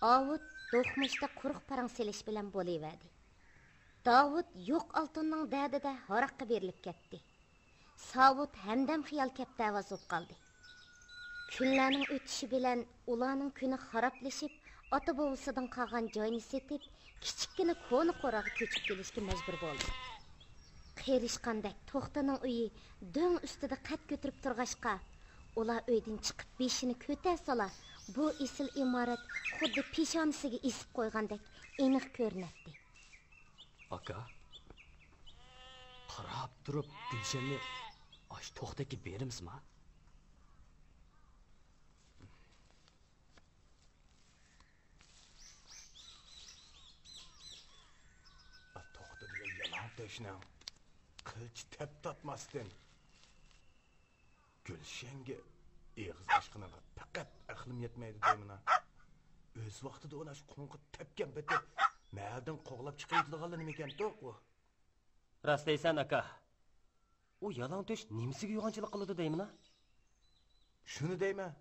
ئاۋۇت دوقمۇشتا قۇرۇق پاراڭ سېلىش بىلەن بولۇۋەردى. داۋۇت يوق ئالتۇننىڭ دەردىدە ھاراققا بېرىلىپ كەتتى. ساۋۇت ھەمدەم خىيال كەپتەرۋاز بولۇپ قالدى. كۈنلەرنىڭ ئۆتۈشى بىلەن ئۇلارنىڭ كۈنى خارابلىشىپ، ئاتا-بوۋىسىدىن قالغان جاينى سېتىپ، كىچىككىنە كونا قوراغا كۆچۈپ كېلىشكە مەجبۇر بولدى. قېرىشقاندەك توختىنىڭ ئۆيى دۆڭ ئۈستىدە قەد كۆتۈرۈپ تۇرغاچقا، ئۇلار ئۆيدىن چىقىپ بېشىنى كۆتەرسىلا، بۇ ئېسىل ئىمارەت خۇددى پېشانىسىگە ئېسىپ قويغاندەك ئېنىق كۆرۈنەتتى. ئاكا، قاراپ تۇرۇپ گۈلشەننى ئاشۇ توختەككە بېرىمىزما؟ توختا دېگەن يالاڭ تۆشنىڭ قىلچە تەپ تارتماستىن، گۈلشەنگە ئېغىز ئاچقىنىغا پەقەت ئەقلىم يەتمەيدۇ دەيمىنا. ئۆز ۋاقتىدا ئۇنى ئاشۇ قوڭغا تەپكەن پېتى مەھەللىدىن قوغلاپ چىقىرىۋېتىدىغانلا نېمىكەنتۇق ئۇ. راست دەيسەن، ئاكا. ئۇ يالاڭ تۆش نېمىسىگە يوغانچىلىق قىلىدۇ دەيمىنا؟ شۇنى دەيمەن.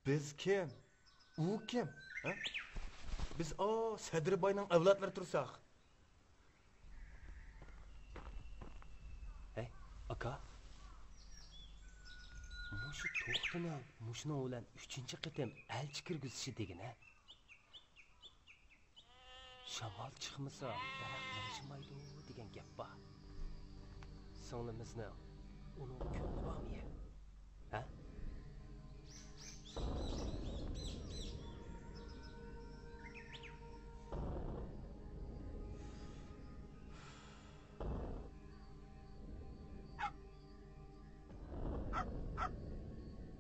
بىز كىم؟ ئۇ كىم؟ ھە؟ بىز ئاۋۇ سەدرى باينىڭ ئەۋلادلىرى تۇرساق. ھەي، ئاكا. مۇشۇ توختىنىڭ مۇشۇنىڭ بىلەن ئۈچىنچى قېتىم ئەلچى كىرگۈزۈشى دېگىنە. شامال چىقمىسا، دەرەخ يىڭشىمايدۇ دېگەن گەپ بار. سىڭلىمىزنىڭ ئۇنىڭغا كۆڭلى بارمۇ يە؟ ھە؟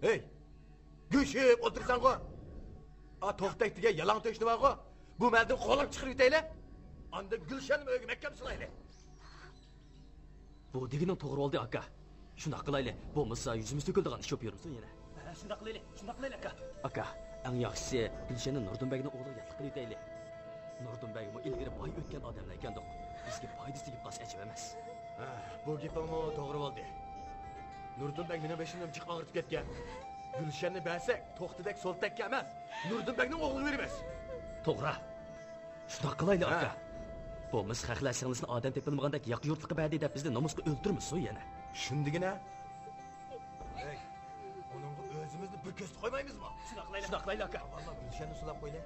ھەي! گۈشۈپ ئولتۇرساڭغۇ! ئا، توختەك دېگەن يالاڭ تۆشنى بارغۇ! بۇ مەھەللىدىن قوغلاپ چىقىرىۋېتەيلى! ئاندىن گۈلشەننىمۇ ئۆيگە مەھكەم سىلايلى! بۇ دېگىنىڭ توغرا بولدى، ئاكا. شۇنداق قىلايلى، بولمىسا يۈزىمىز تۆكۈلىدىغان ئىش بولۇپ يۈرمىسۇن يەنە. ھە، شۇنداق قىلايلى، شۇنداق قىلايلى، ئاكا. ئاكا، ئەڭ ياخشىسى، گۈلشەننى نۇردىن بەگنىڭ ئوغلىغا ياتلىق قىلىۋېتەيلى. نۇردىن بەگمۇ ئىلگىرى باي ئۆتكەن ئادەملەركەندۇق. بىزگە پايدىسى تېگىپ قالسا ئەجەب ئەمەس. ھە، بۇ گېپىڭمۇ توغرا بولدى. نۇردىن بەگ مېنىڭ بېشىمنى جىق ئاغرىتىپ كەتكەن. گۈلشەننى بەرسەك، توختىدەك سولتەككە ئەمەس، نۇردىن بەگنىڭ ئوغلىغا بېرىمىز. توغرا. شۇنداق قىلايلى، ھە. ئاكا. بولمىسا خەقلەر سىڭلىسىنى ئادەم تېپىلمىغاندەك ياقا يۇرتلۇققا بەردى دەپ بىزنى نومۇسقا ئۆلتۈرمىسۇن يەنە. شۇندىگىنە. ھەي، ئۇنىڭغا ئۆزىمىزنى بىر كۆرسىتىپ قويمايمىزمۇ؟ شۇنداق قىلايلى. شۇنداق قىلايلى، ئاكا. ئاۋۋال گۈلشەننى سولاپ قويلى.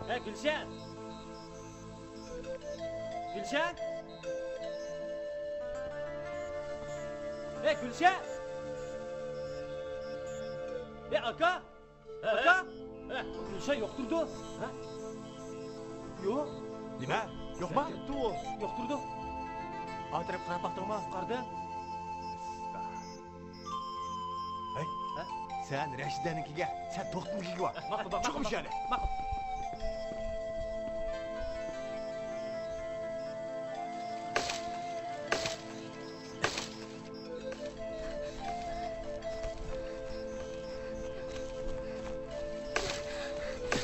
ھە، گۈلشەن! گۈلشەن! ھە، گۈلشەن! ھە، ئاكا! ئاكا! ھە، گۈلشەن يوق تۇرىدۇ. ھە؟ يوق. نېمە؟ يوقما؟ كەتتى ئۇ. يوق تۇرىدۇ. ئا تەرەپكە قاراپ باقتىڭمۇ؟ قارىدىم. ھەي، ھە؟ سەن رەشىدەنىڭكىگە، سەن توختىنىڭكىگە بار. ھە، ماقۇل، ماقۇل، چىقىڭ ماقۇل، مۇشۇ يەردىن. ماقۇل.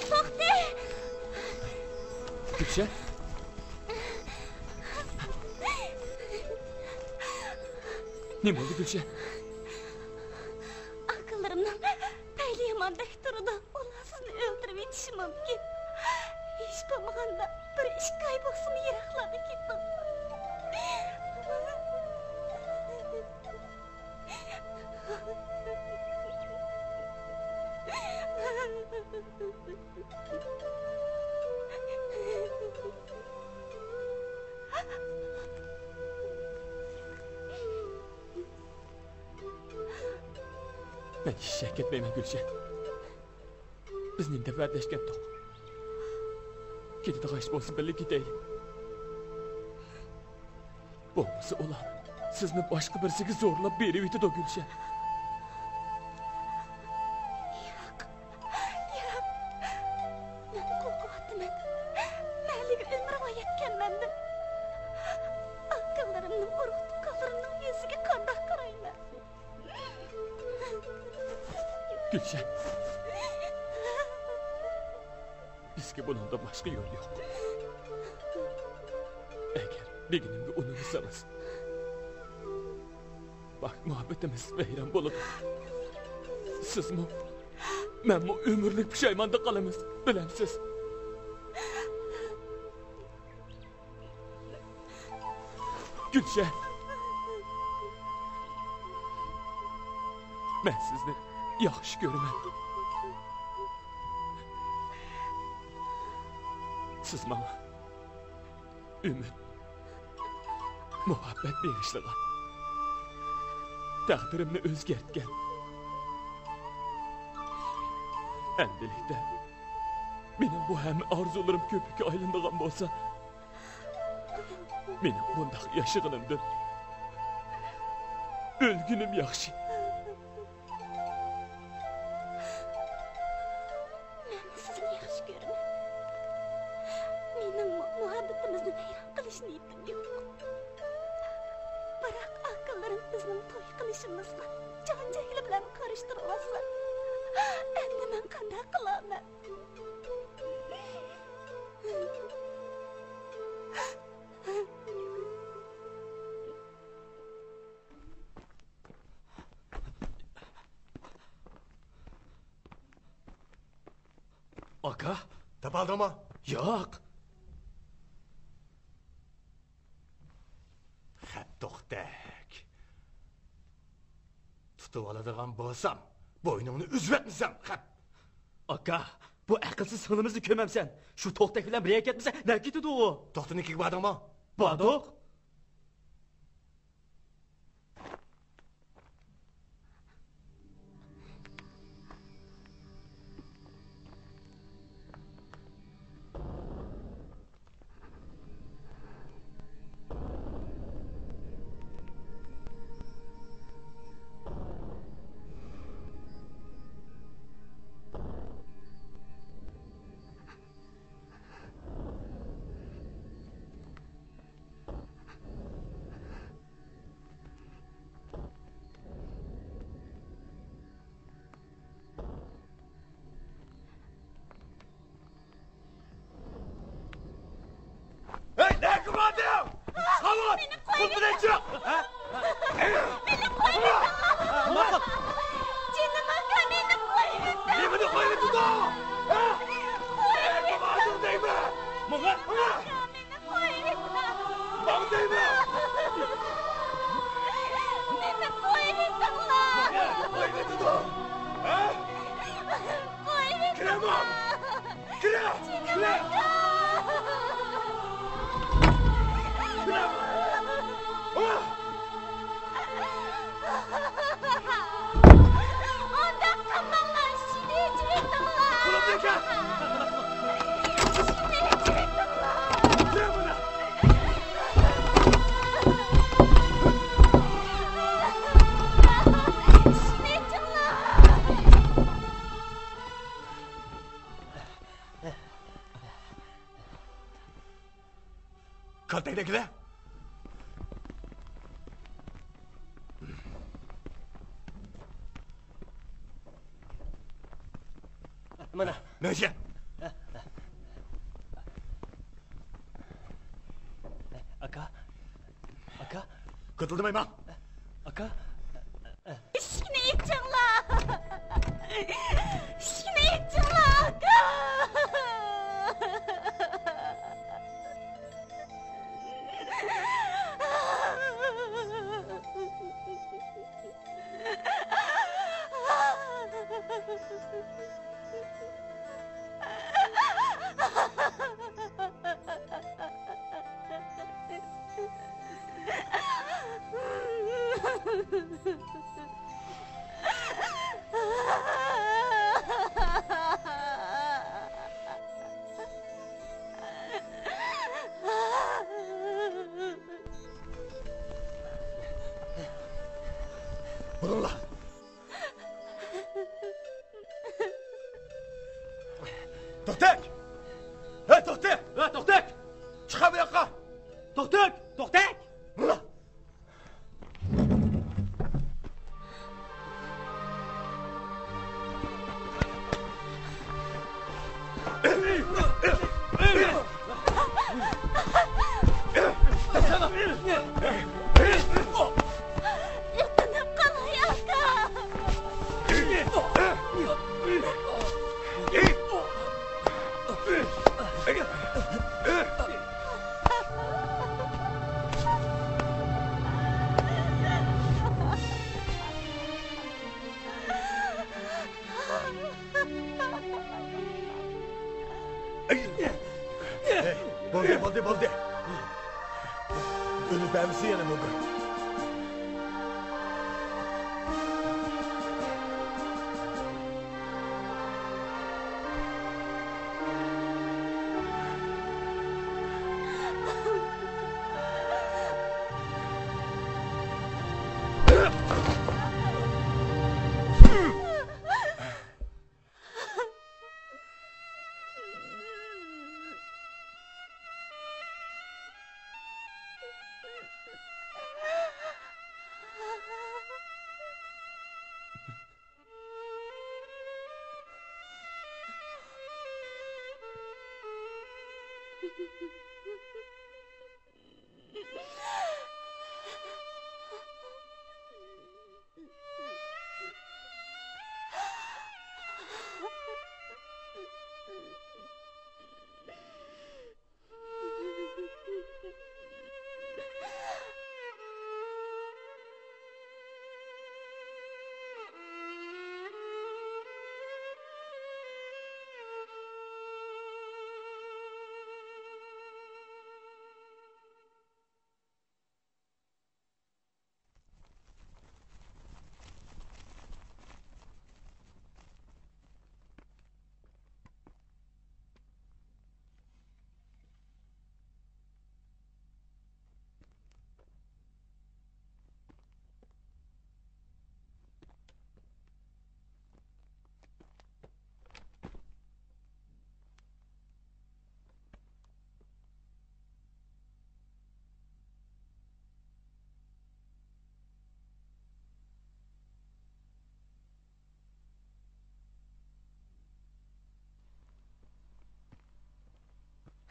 توختى! گۈلشەن؟ نېمە بولدى، گۈلشەن؟ ئاكىلىرىمنىڭ پەيلى ياماندەك تۇرىدۇ. ئۇلار سىزنى ئۆلتۈرۈۋېتىشى مۇمكىن. ھېچ بولمىغاندا بىر ئىككى ئاي بولسىمۇ يىراقلارغا كېتىڭ. مەن ھېچ يەرگە كەتمەيمەن، گۈلشەن. بىز نېمە دەپ ۋەدىلەشكەنتۇق؟ كېتىدىغان ئىش بولسا بىللە كېتەيلى. بولمىسا ئۇلار سىزنى باشقا بىرسىگە زورلاپ بېرىۋېتىدۇ، گۈلشەن. ياق، ياق. مەن قورقۇۋاتىمەن. مەھەللىگە ئۆمۈرۋاي يەتكەن مەندىن. ئاكىلىرىمنىڭ، ئۇرۇق-تۇغقانلىرىمنىڭ يۈزىگە قانداق قارايمەن؟ گۈلشەن، بىزگە بۇنىڭدىن باشقا يول يوق. ئەگەر دېگىنىمگە ئۇنىمىسىڭىز، پاك مۇھەببىتىمىز ۋەيران بولىدۇ. سىزمۇ، مەنمۇ ئۆمۈرلۈك پۇشايماندا قالىمىز، بىلەمسىز؟ گۈلشەن، مەن سىزنى ياخشى كۆرىمەن. سىز ماڭا ئۈمىد، مۇھەببەت بېغىشلىغان، تەقدىرىمنى ئۆزگەرتكەن. ئەمدىلىكتە مېنىڭ بۇ ھەممە ئارزۇلىرىم كۆپۈككە ئايلىنىدىغان بولسا، مېنىڭ بۇنداق ياشىغىنىمدىن ئۆلگىنىم ياخشى. مەنمۇ سىزنى ياخشى كۆرىمەن. مېنىڭمۇ مۇھەببىتىمىزنى ۋەيران قىلىش نىيىتىم يوق. بىراق ئاكىلىرىم بىزنىڭ توي قىلىشىمىزغا جان-جەھلى بىلەن قارشى تۇرۇۋالسا، ئەمدى مەن قانداق قىلارمەن؟ ئاكا؟ تاپالدىڭمۇ؟ ياق. خەپ توختەك. تۇتۇۋالىدىغان بولسام، بوينۇڭنى ئۈزۈۋەتمىسەم خەپ. ئاكا، بۇ ئەقىلسىز سىڭلىمىزنى كۆمەمسەن؟ شۇ توختەك بىلەن بىر يەرگە كەتمىسە، نەگە كېتىدۇ ئۇ؟ توختىنىڭكىگە باردىڭمۇ؟ باردۇق. مېنى قويۇۋېتىڭ! ھە؟ مېنى قويۇۋېتىڭ! ماقۇل! جېنىم ئاكا، مېنى قويۇۋېتىڭ! نېمىنى قويۇۋېتىدۇ؟ ھە؟ قويۇۋېتىڭ! ماڭا! ماڭا! ئاكا، مېنى قويۇۋېتىڭ! ماڭ دەيمەن! مېنى قويۇۋېتىڭلار! ماڭا! قويۇۋېتىدۇ! ھە؟ قويۇۋېتىڭلار! كىرە ماڭ! كىرە! جېنىم ئاكا! كىرە! ئۇنداق قىلماڭلار، شېنى ئېچىۋېتىڭلار! قولۇمنى كەل! شېنى ئېچىۋېتىڭلار! كىرە بۇنى! شېنى ئېچىڭلار! كالتەكنى ئەكىلە! مانا. مېڭىشە! ئاكا. ئاكا. قىتىلدىماي ماڭ! ئاكا. ئىشىكنى ئېچىڭلار! ئىشىكنى ئېچىڭلار، ئاكا! بۇرۇڭلار! توختەك! ھەي، توختەك! ھە، توختەك! چىقار بۇ ياققا! توختەك! توختەك! بۇرۇڭلار! بولدى، بولدى، بولدى. ئۆلۈپ بەرمىسۇن يەنە مۇنداق.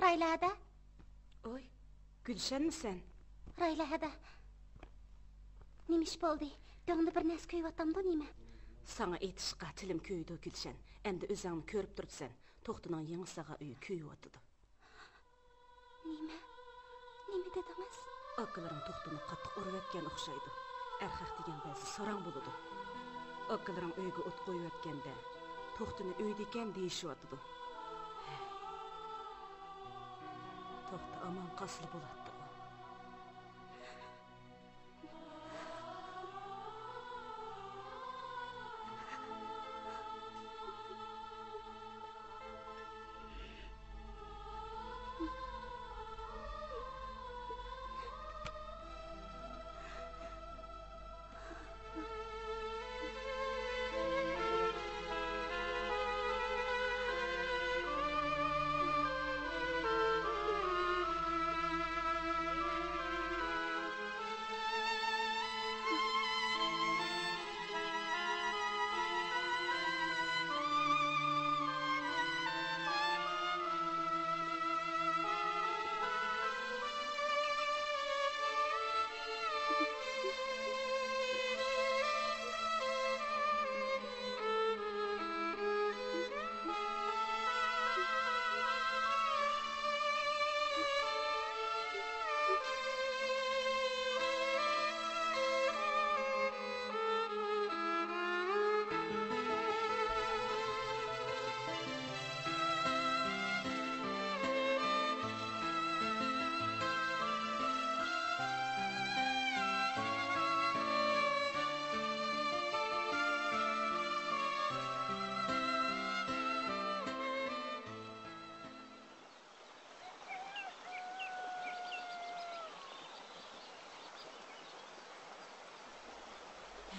رايلەدە. ئوي، گۈلشەنمىسەن؟ رايلە ھەدە. نېمە ئىش بولدى؟ دۆڭدە بىر نەرسە كۆيۈۋاتامدۇ نېمە؟ ساڭا ئېيتىشقا تىلىم كۆيىدۇ، گۈلشەن. ئەمدى ئۆزۈڭنى كۆرۈپ تۇرۇپسەن. توختىنىڭ يېڭى سالغان ئۆيى كۆيۈۋاتىدۇ. نېمە؟ نېمە دېدىڭىز؟ ئاكىلىرىڭ توختىنى قاتتىق ئۇرۇۋەتكەن ئوخشايدۇ. ئەرخەق دېگەن بەزى ساراڭ بولىدۇ. ئاكىلىرىڭ ئۆيگە ئوت قويۇۋەتكەندە، توختىنى ئۆيدىكەن دېيىشىۋاتىدۇ. ھەي. توختى ئامان قالسىلا بولاتتىغۇ.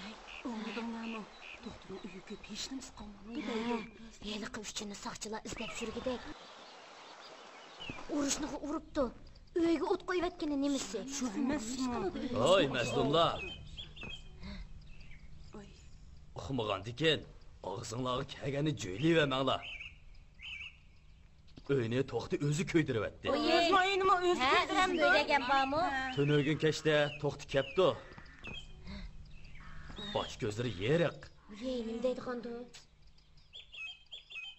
ھەي، ئاڭلىدىڭلارمۇ؟ توختىنىڭ ئۆيى كۆپ، ھېچنېمىسى قالماپتۇ دەيدۇ. ھېلىقى ئۈچىنى ساقچىلار ئىزدەپ يۈرگۈدەك. ئۇرۇشنىغۇ ئۇرۇپتۇ. ئۆيگە ئوت قويۇۋەتكىنى نېمىسى؟ شۇ ئەمەسمۇ؟ ۋاي مەزلۇملار! ئۇقمىغاندىكىن، ئاغزىڭلارغا كەلگەننى جۆيلىۋەرمەڭلار. ئۆينى توختى ئۆزى كۆيدۈرۈۋەتتى. ئۆزىمۇ ئۆينىمۇ ئۆزى ھە، ئۆزى كۆيدۈرەمدۇ؟ كۆيدۈرگەن بارمۇ؟ تۈنۈگۈن كەچتە توختى كەپتۇ. باش كۆزلىرى يېرىق. ۋىي، نېمە دەيدىغاندۇ؟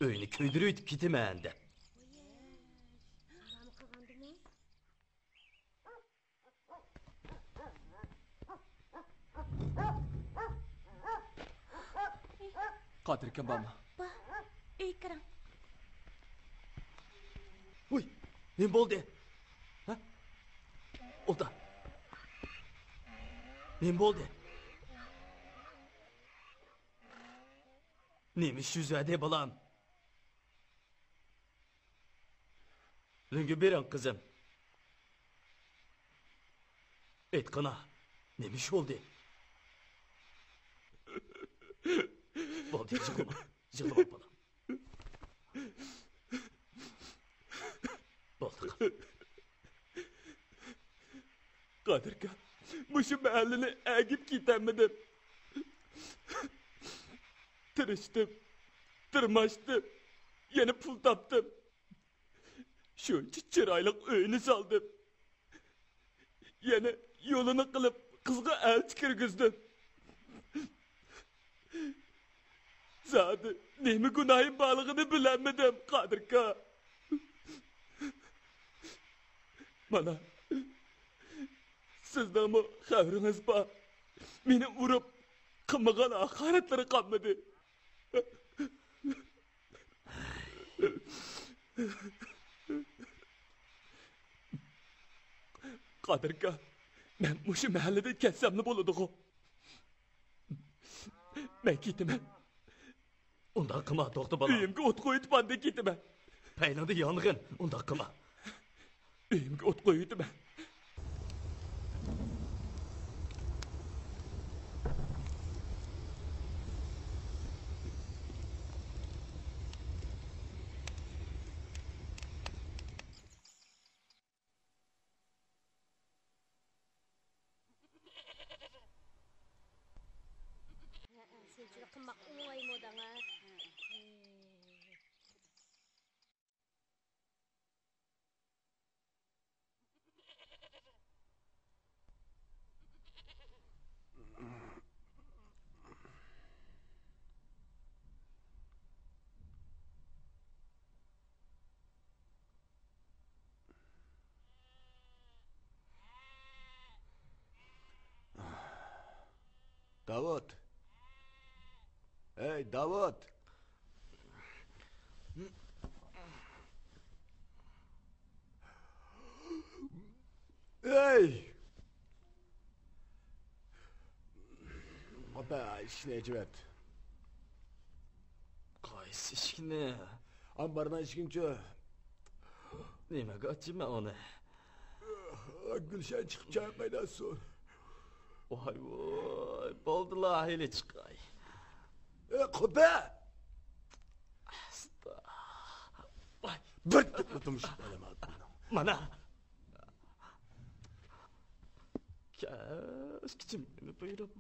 ئۆينى كۆيدۈرۈۋېتىپ كېتىمەن دەپ. قادىركەم بارمۇ؟ بار. ئۆيگە كىرىڭ. ۋۇي، نېمە بولدى؟ ھە؟ ئۇدا. نېمە بولدى؟ نېمە ئىش يۈز بەردى، بالام؟ لۆڭگە بېرىڭ، قىزىم. ئېيتقىنا، نېمە ئىش بولدى؟ بولدى، يىغلىما، يىغلىما، بالام. بولدى، قىزىم. قادىركا، مۇشۇ مەھەللىنى ئەگىپ كېتەلمىدىم. تىرىشتىم، تىرماشتىم، يەنە پۇل تاپتىم. شۇنچە چىرايلىق ئۆينى سالدىم. يەنە يولىنى قىلىپ، قىزغا ئەلچى كىرگۈزدۈم. زادى نېمە گۇناھىم بارلىقىنى بىلەلمىدىم، قادىركا. مانا، سىزنىڭمۇ خەۋىرىڭىز بار. مېنى ئۇرۇپ، قىلمىغان ھاقارەتلىرى قالمىدى. قادىركا، مەن مۇشۇ مەھەللىدىن كەتسەملا بولىدىغۇ؟ مەن كېتىمەن. ئۇنداق قىلما، توختى، بالام. ئۆيۈمگە ئوت قويۇپ ئاندىن كېتىمەن. پەيلىڭدە يانغىن، ئۇنداق قىلما. ئۆيۈمگە ئوت قويۇۋېتىمەن. شۇنچىلىك قىلماق ئوڭايمۇ داڭا؟ داۋۇت! ھەي، داۋۇت! ھەي! ئاپا، ئىشىكنى ئېچىۋەت. قايسى ئىشىكنى؟ ئامبارنىڭ ئىشىكىنىچۇ؟ نېمىگە ئاچىمەن ئۇنى؟ گۈلشەن چىقىپ چاي قايناتسۇن. ۋاي ۋاي، بولدىلا، ھېلى چىقاي. ئە، قوپە! ئاستا. ۋاي. بىر تۇمشۇق ئالىمەن. مانا. كەچ كېچىمنى بۇيرۇپ.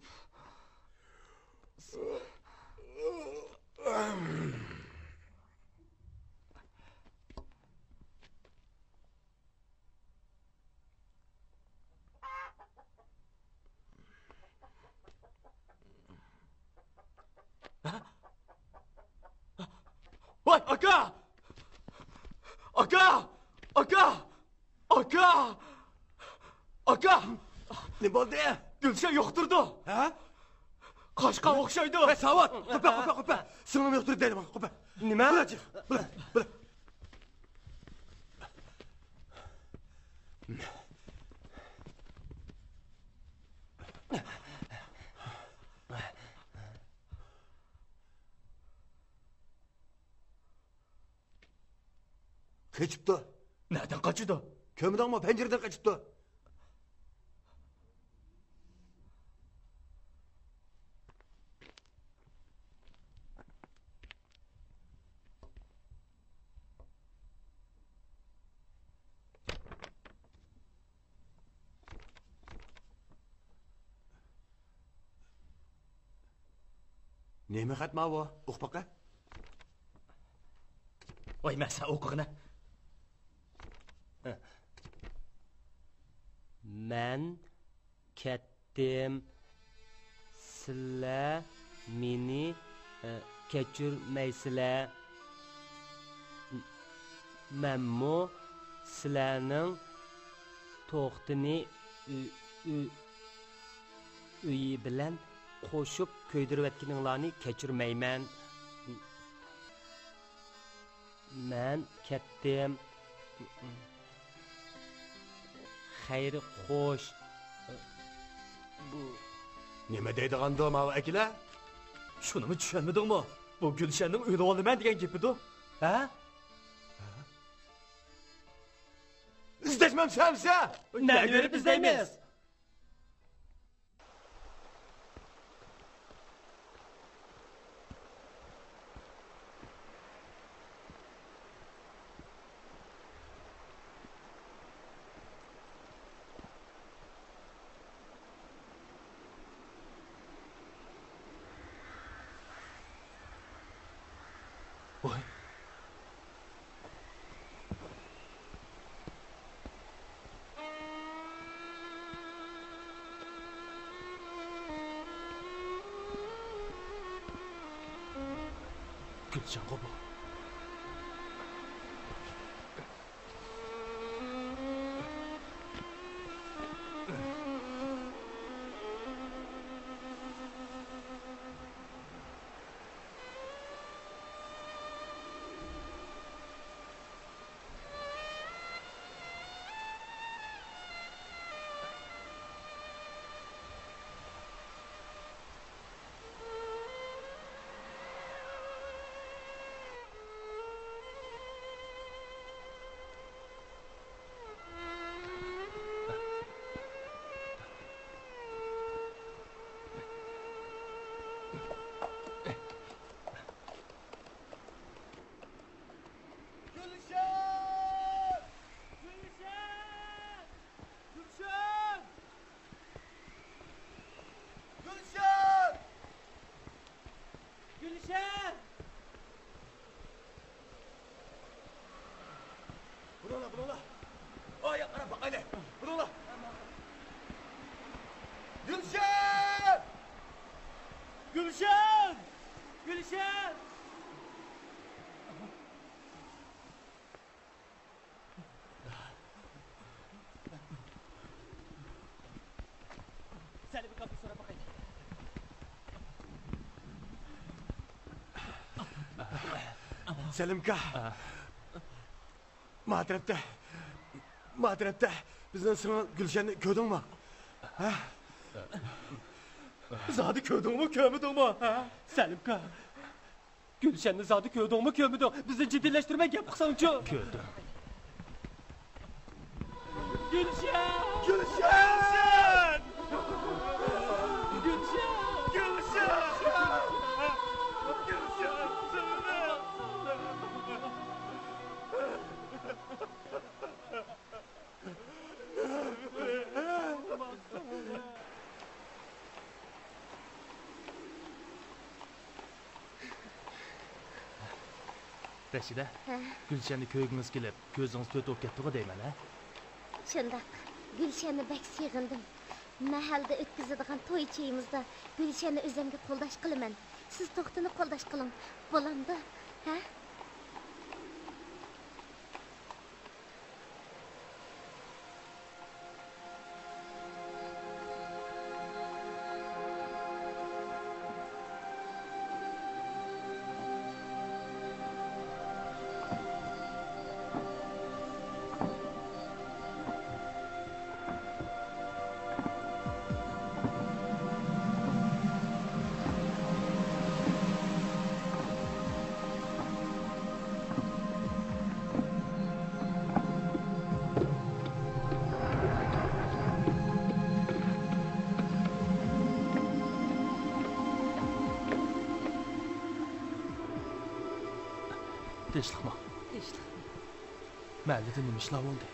ۋاي، ئاكا! ئاكا! ئاكا! ئاكا! ئاكا! نېمە بولدى؟ گۈلشەن يوق تۇرىدۇ. ھە؟ قاچقان ئوخشايدۇ. ھە، ساۋات! قوپە، قوپە، قوپە! سىڭلىمنى يوق تۇرىدۇ دەيدىمەن، قوپە! نېمە؟ بىلە چىق، بىلە، بىلە. قېچىپتۇ. نەدىن قاچىدۇ؟ كۆرمىدىڭمۇ؟ پەنجىرىدىن قېچىپتۇ. نېمە خەت ماۋۇ؟ ئوقۇپ باقە. ۋاي، مەن سەن ئوقۇغىنە. مەن كەتتىم. سىلەر مېنى، ئە، كەچۈرمەيسىلەر. مەنمۇ سىلەرنىڭ توختىنى ئۆ-، ئۆ-، ئۆيى بىلەن قوشۇپ كۆيدۈرۈۋەتكىنىڭلارنى كەچۈرمەيمەن. مەن كەتتىم. خەير خوش. بۇ نېمە دەيدىغاندۇ ماۋۇ ئەكىلەر؟ شۇنىمۇ چۈشەنمىدىڭمۇ؟ بۇ گۈلشەننىڭ ئۆلۈۋالىمەن دېگەن گېپىدۇ. ھە؟ ئىزدەشمەمسەن سەن؟ نەدە بېرىپ ئىزدەيمىز؟ ۋاي. گۈلشەنغۇ بۇ. گۈلشەن! گۈلشەن! گۈلشەن! گۈلشەن! گۈلشەن! بۇرۇڭلار، بۇرۇڭلار. ئاياققا قاراپ باقايلى. بۇرۇڭلار. گۈلشەن! گۈلشەن! گۈلشەن! سەن بىر كاپى سوراپ باقايلى. سەلىمكا. ئا. ما تەرەپتە، ما تەرەپتە بىزنىڭ سىڭىل گۈلشەننى كۆردۈڭمۇ؟ ھە؟ زادى كۆردۈڭمۇ، كۆرمىدىڭمۇ؟ ھە؟ سەلىمكا. گۈلشەننى زادى كۆردۈڭمۇ، كۆرمىدىڭ؟ بىزنى جىددىيلەشتۈرمەي گەپ قىلساڭچۇ. كۆردۈم. گۈلشەن! گۈلشەن! گۈلشەن! گۈلشەن! گۈلشەن! رەشىدە، ھە؟ گۈلشەننى كۆرگۈڭىز كېلىپ، كۆزىڭىز تۆت بولۇپ كەتتىغۇ دەيمەن، ھە؟ شۇنداق. گۈلشەننى بەك سېغىندىم. مەھەلدە ئۆتكۈزىدىغان توي چېيىمىزدا گۈلشەننى ئۆزۈمگە قولداش قىلىمەن. سىز توختىنى قولداش قىلىڭ. بولامدۇ؟ ھە؟ تىنچلىقمۇ؟ تىنچلىق. مەھەللىدە نېمە ئىشلار بولدى؟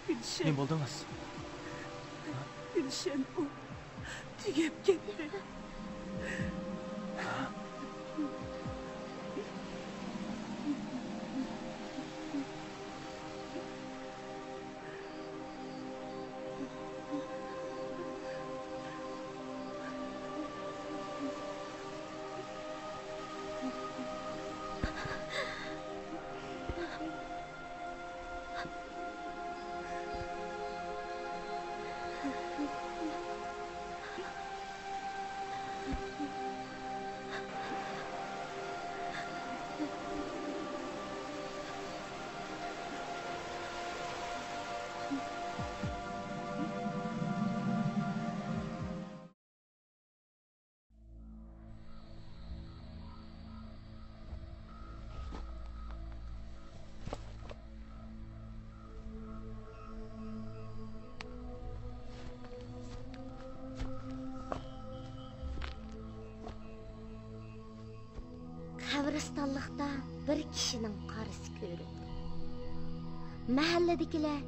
گۈلشەن. نېمە بولدىڭىز؟ گۈلشەن ئۇ تۈگەپ كەتتى. قەبرىستانلىقتا بىر كىشىنىڭ قارىسى كۆرۈندى. مەھەللىدىكىلەر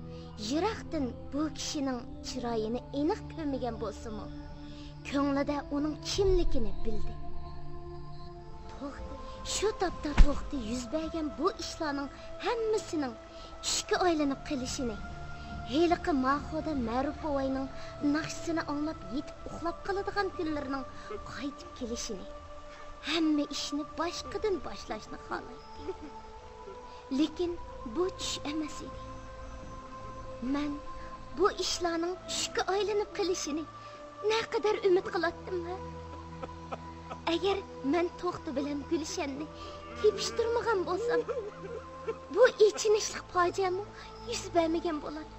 يىراقتىن بۇ كىشىنىڭ چىرايىنى ئېنىق كۆرمىگەن بولسىمۇ، كۆڭلىدە ئۇنىڭ كىملىكىنى بىلدى. توختى، شۇ تاپتا توختى يۈز بەرگەن بۇ ئىشلارنىڭ ھەممىسىنىڭ چۈشكە ئايلىنىپ قېلىشىنى، ھېلىقى ماخودا مەرۇپ بوۋاينىڭ ناخشىسىنى ئاڭلاپ يېتىپ ئۇخلاپ قالىدىغان كۈنلىرىنىڭ قايتىپ كېلىشىنى، ھەممە ئىشنى باشقىدىن باشلاشنى خالايتتى. لېكىن بۇ چۈش ئەمەس ئىدى. مەن بۇ ئىشلارنىڭ چۈشكە ئايلىنىپ قېلىشىنى نەقەدەر ئۈمىد قىلاتتىم ھە؟ ئەگەر مەن توختى بىلەن گۈلشەننى تېپىشتۇرمىغان بولسام، بۇ ئېچىنىشلىق پاجىئەمۇ يۈز بەرمىگەن بولاتتى.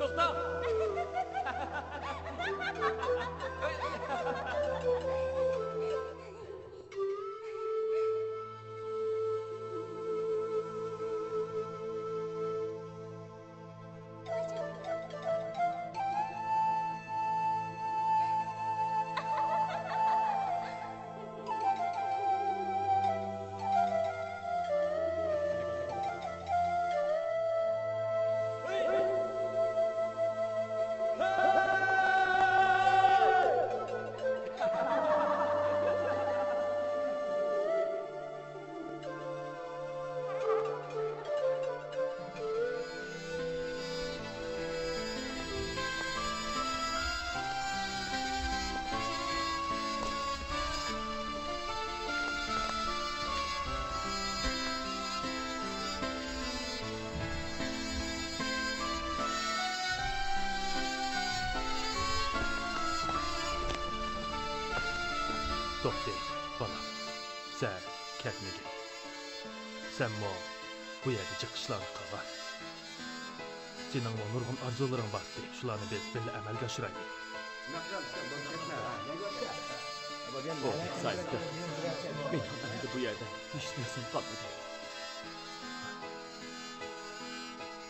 توختا! بالام، سەن كەتمىگىن. سەنمۇ بۇ يەردە جىق ئىشلارنى قىلغىن. سېنىڭمۇ نۇرغۇن ئارزۇلىرىڭ بارتتى، شۇلارنى بىز بىللە ئەمەلگە ئاشۇرايلى. سايىتكا، مېنىڭ ئەمدى بۇ يەردە ھېچ نەرسەم قالمىدى.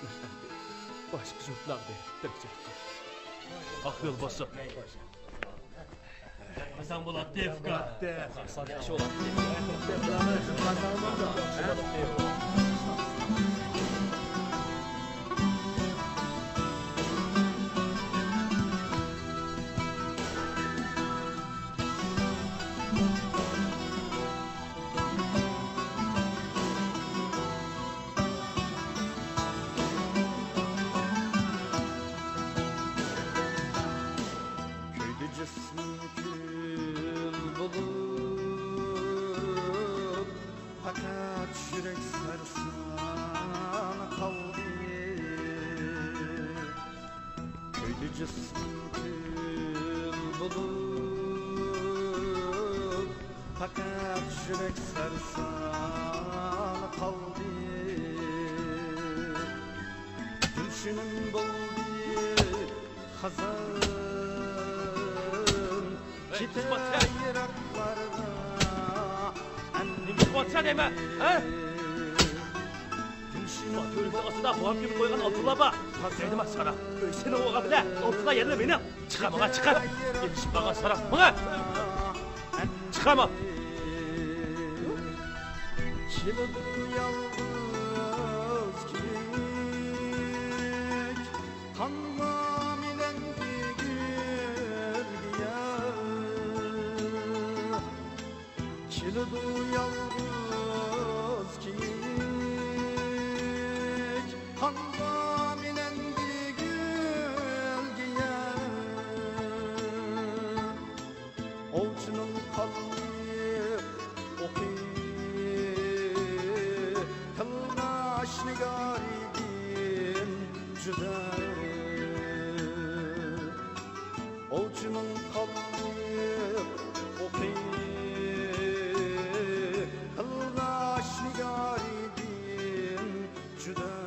مەن ئەمدى باشقا يۇرتلارغا بېرىپ تىرىكچىلىك قىلىمەن. ئاق يول بولسۇن. قىلساڭ بولاتتى، ئۇكا. قىلساڭ ياخشى بولاتتى. كۆيدى جىسمىم كۈل بولۇپ، پەقەت يۈرەك سەرسان قالدى. كۆيدى جىسمىم كۈل بولۇپ، پەقەت يۈرەك سەرسان قالدى. گۈلشىنىم بولدى خازان، كېتەر يىراقلارغا ئەمدى. نېمە قىلىۋاتىسەن دەيمەن، ھە؟ تۆرىسى ئاستىدا بوۋام كۆمۈپ قويغان ئالتۇنلار بار. دەيدۇ ماسخارا. ئۆي سېنىڭ بولغان بىلەن ئالتۇنلار يەنىلا مېنىڭ. چىقار ماڭا، چىقار. ئېلىشىپ قالغان ساراق. ماڭا. چىقارما. كېلىدۇ يالغۇز كېيىك، قانغا مىلەندى گۈلگە يار. كېلىدۇ يالغۇز كېيىك، قانغا مىلەندى گۈلگە يار. ئوۋچىنىڭ قاللى ئوقى، قىلغاچ نىگارىدىن جۇدا. ئوۋچىنىڭ قاللى ئوقى، قىلغاچ نىگارىدىن جۇدا.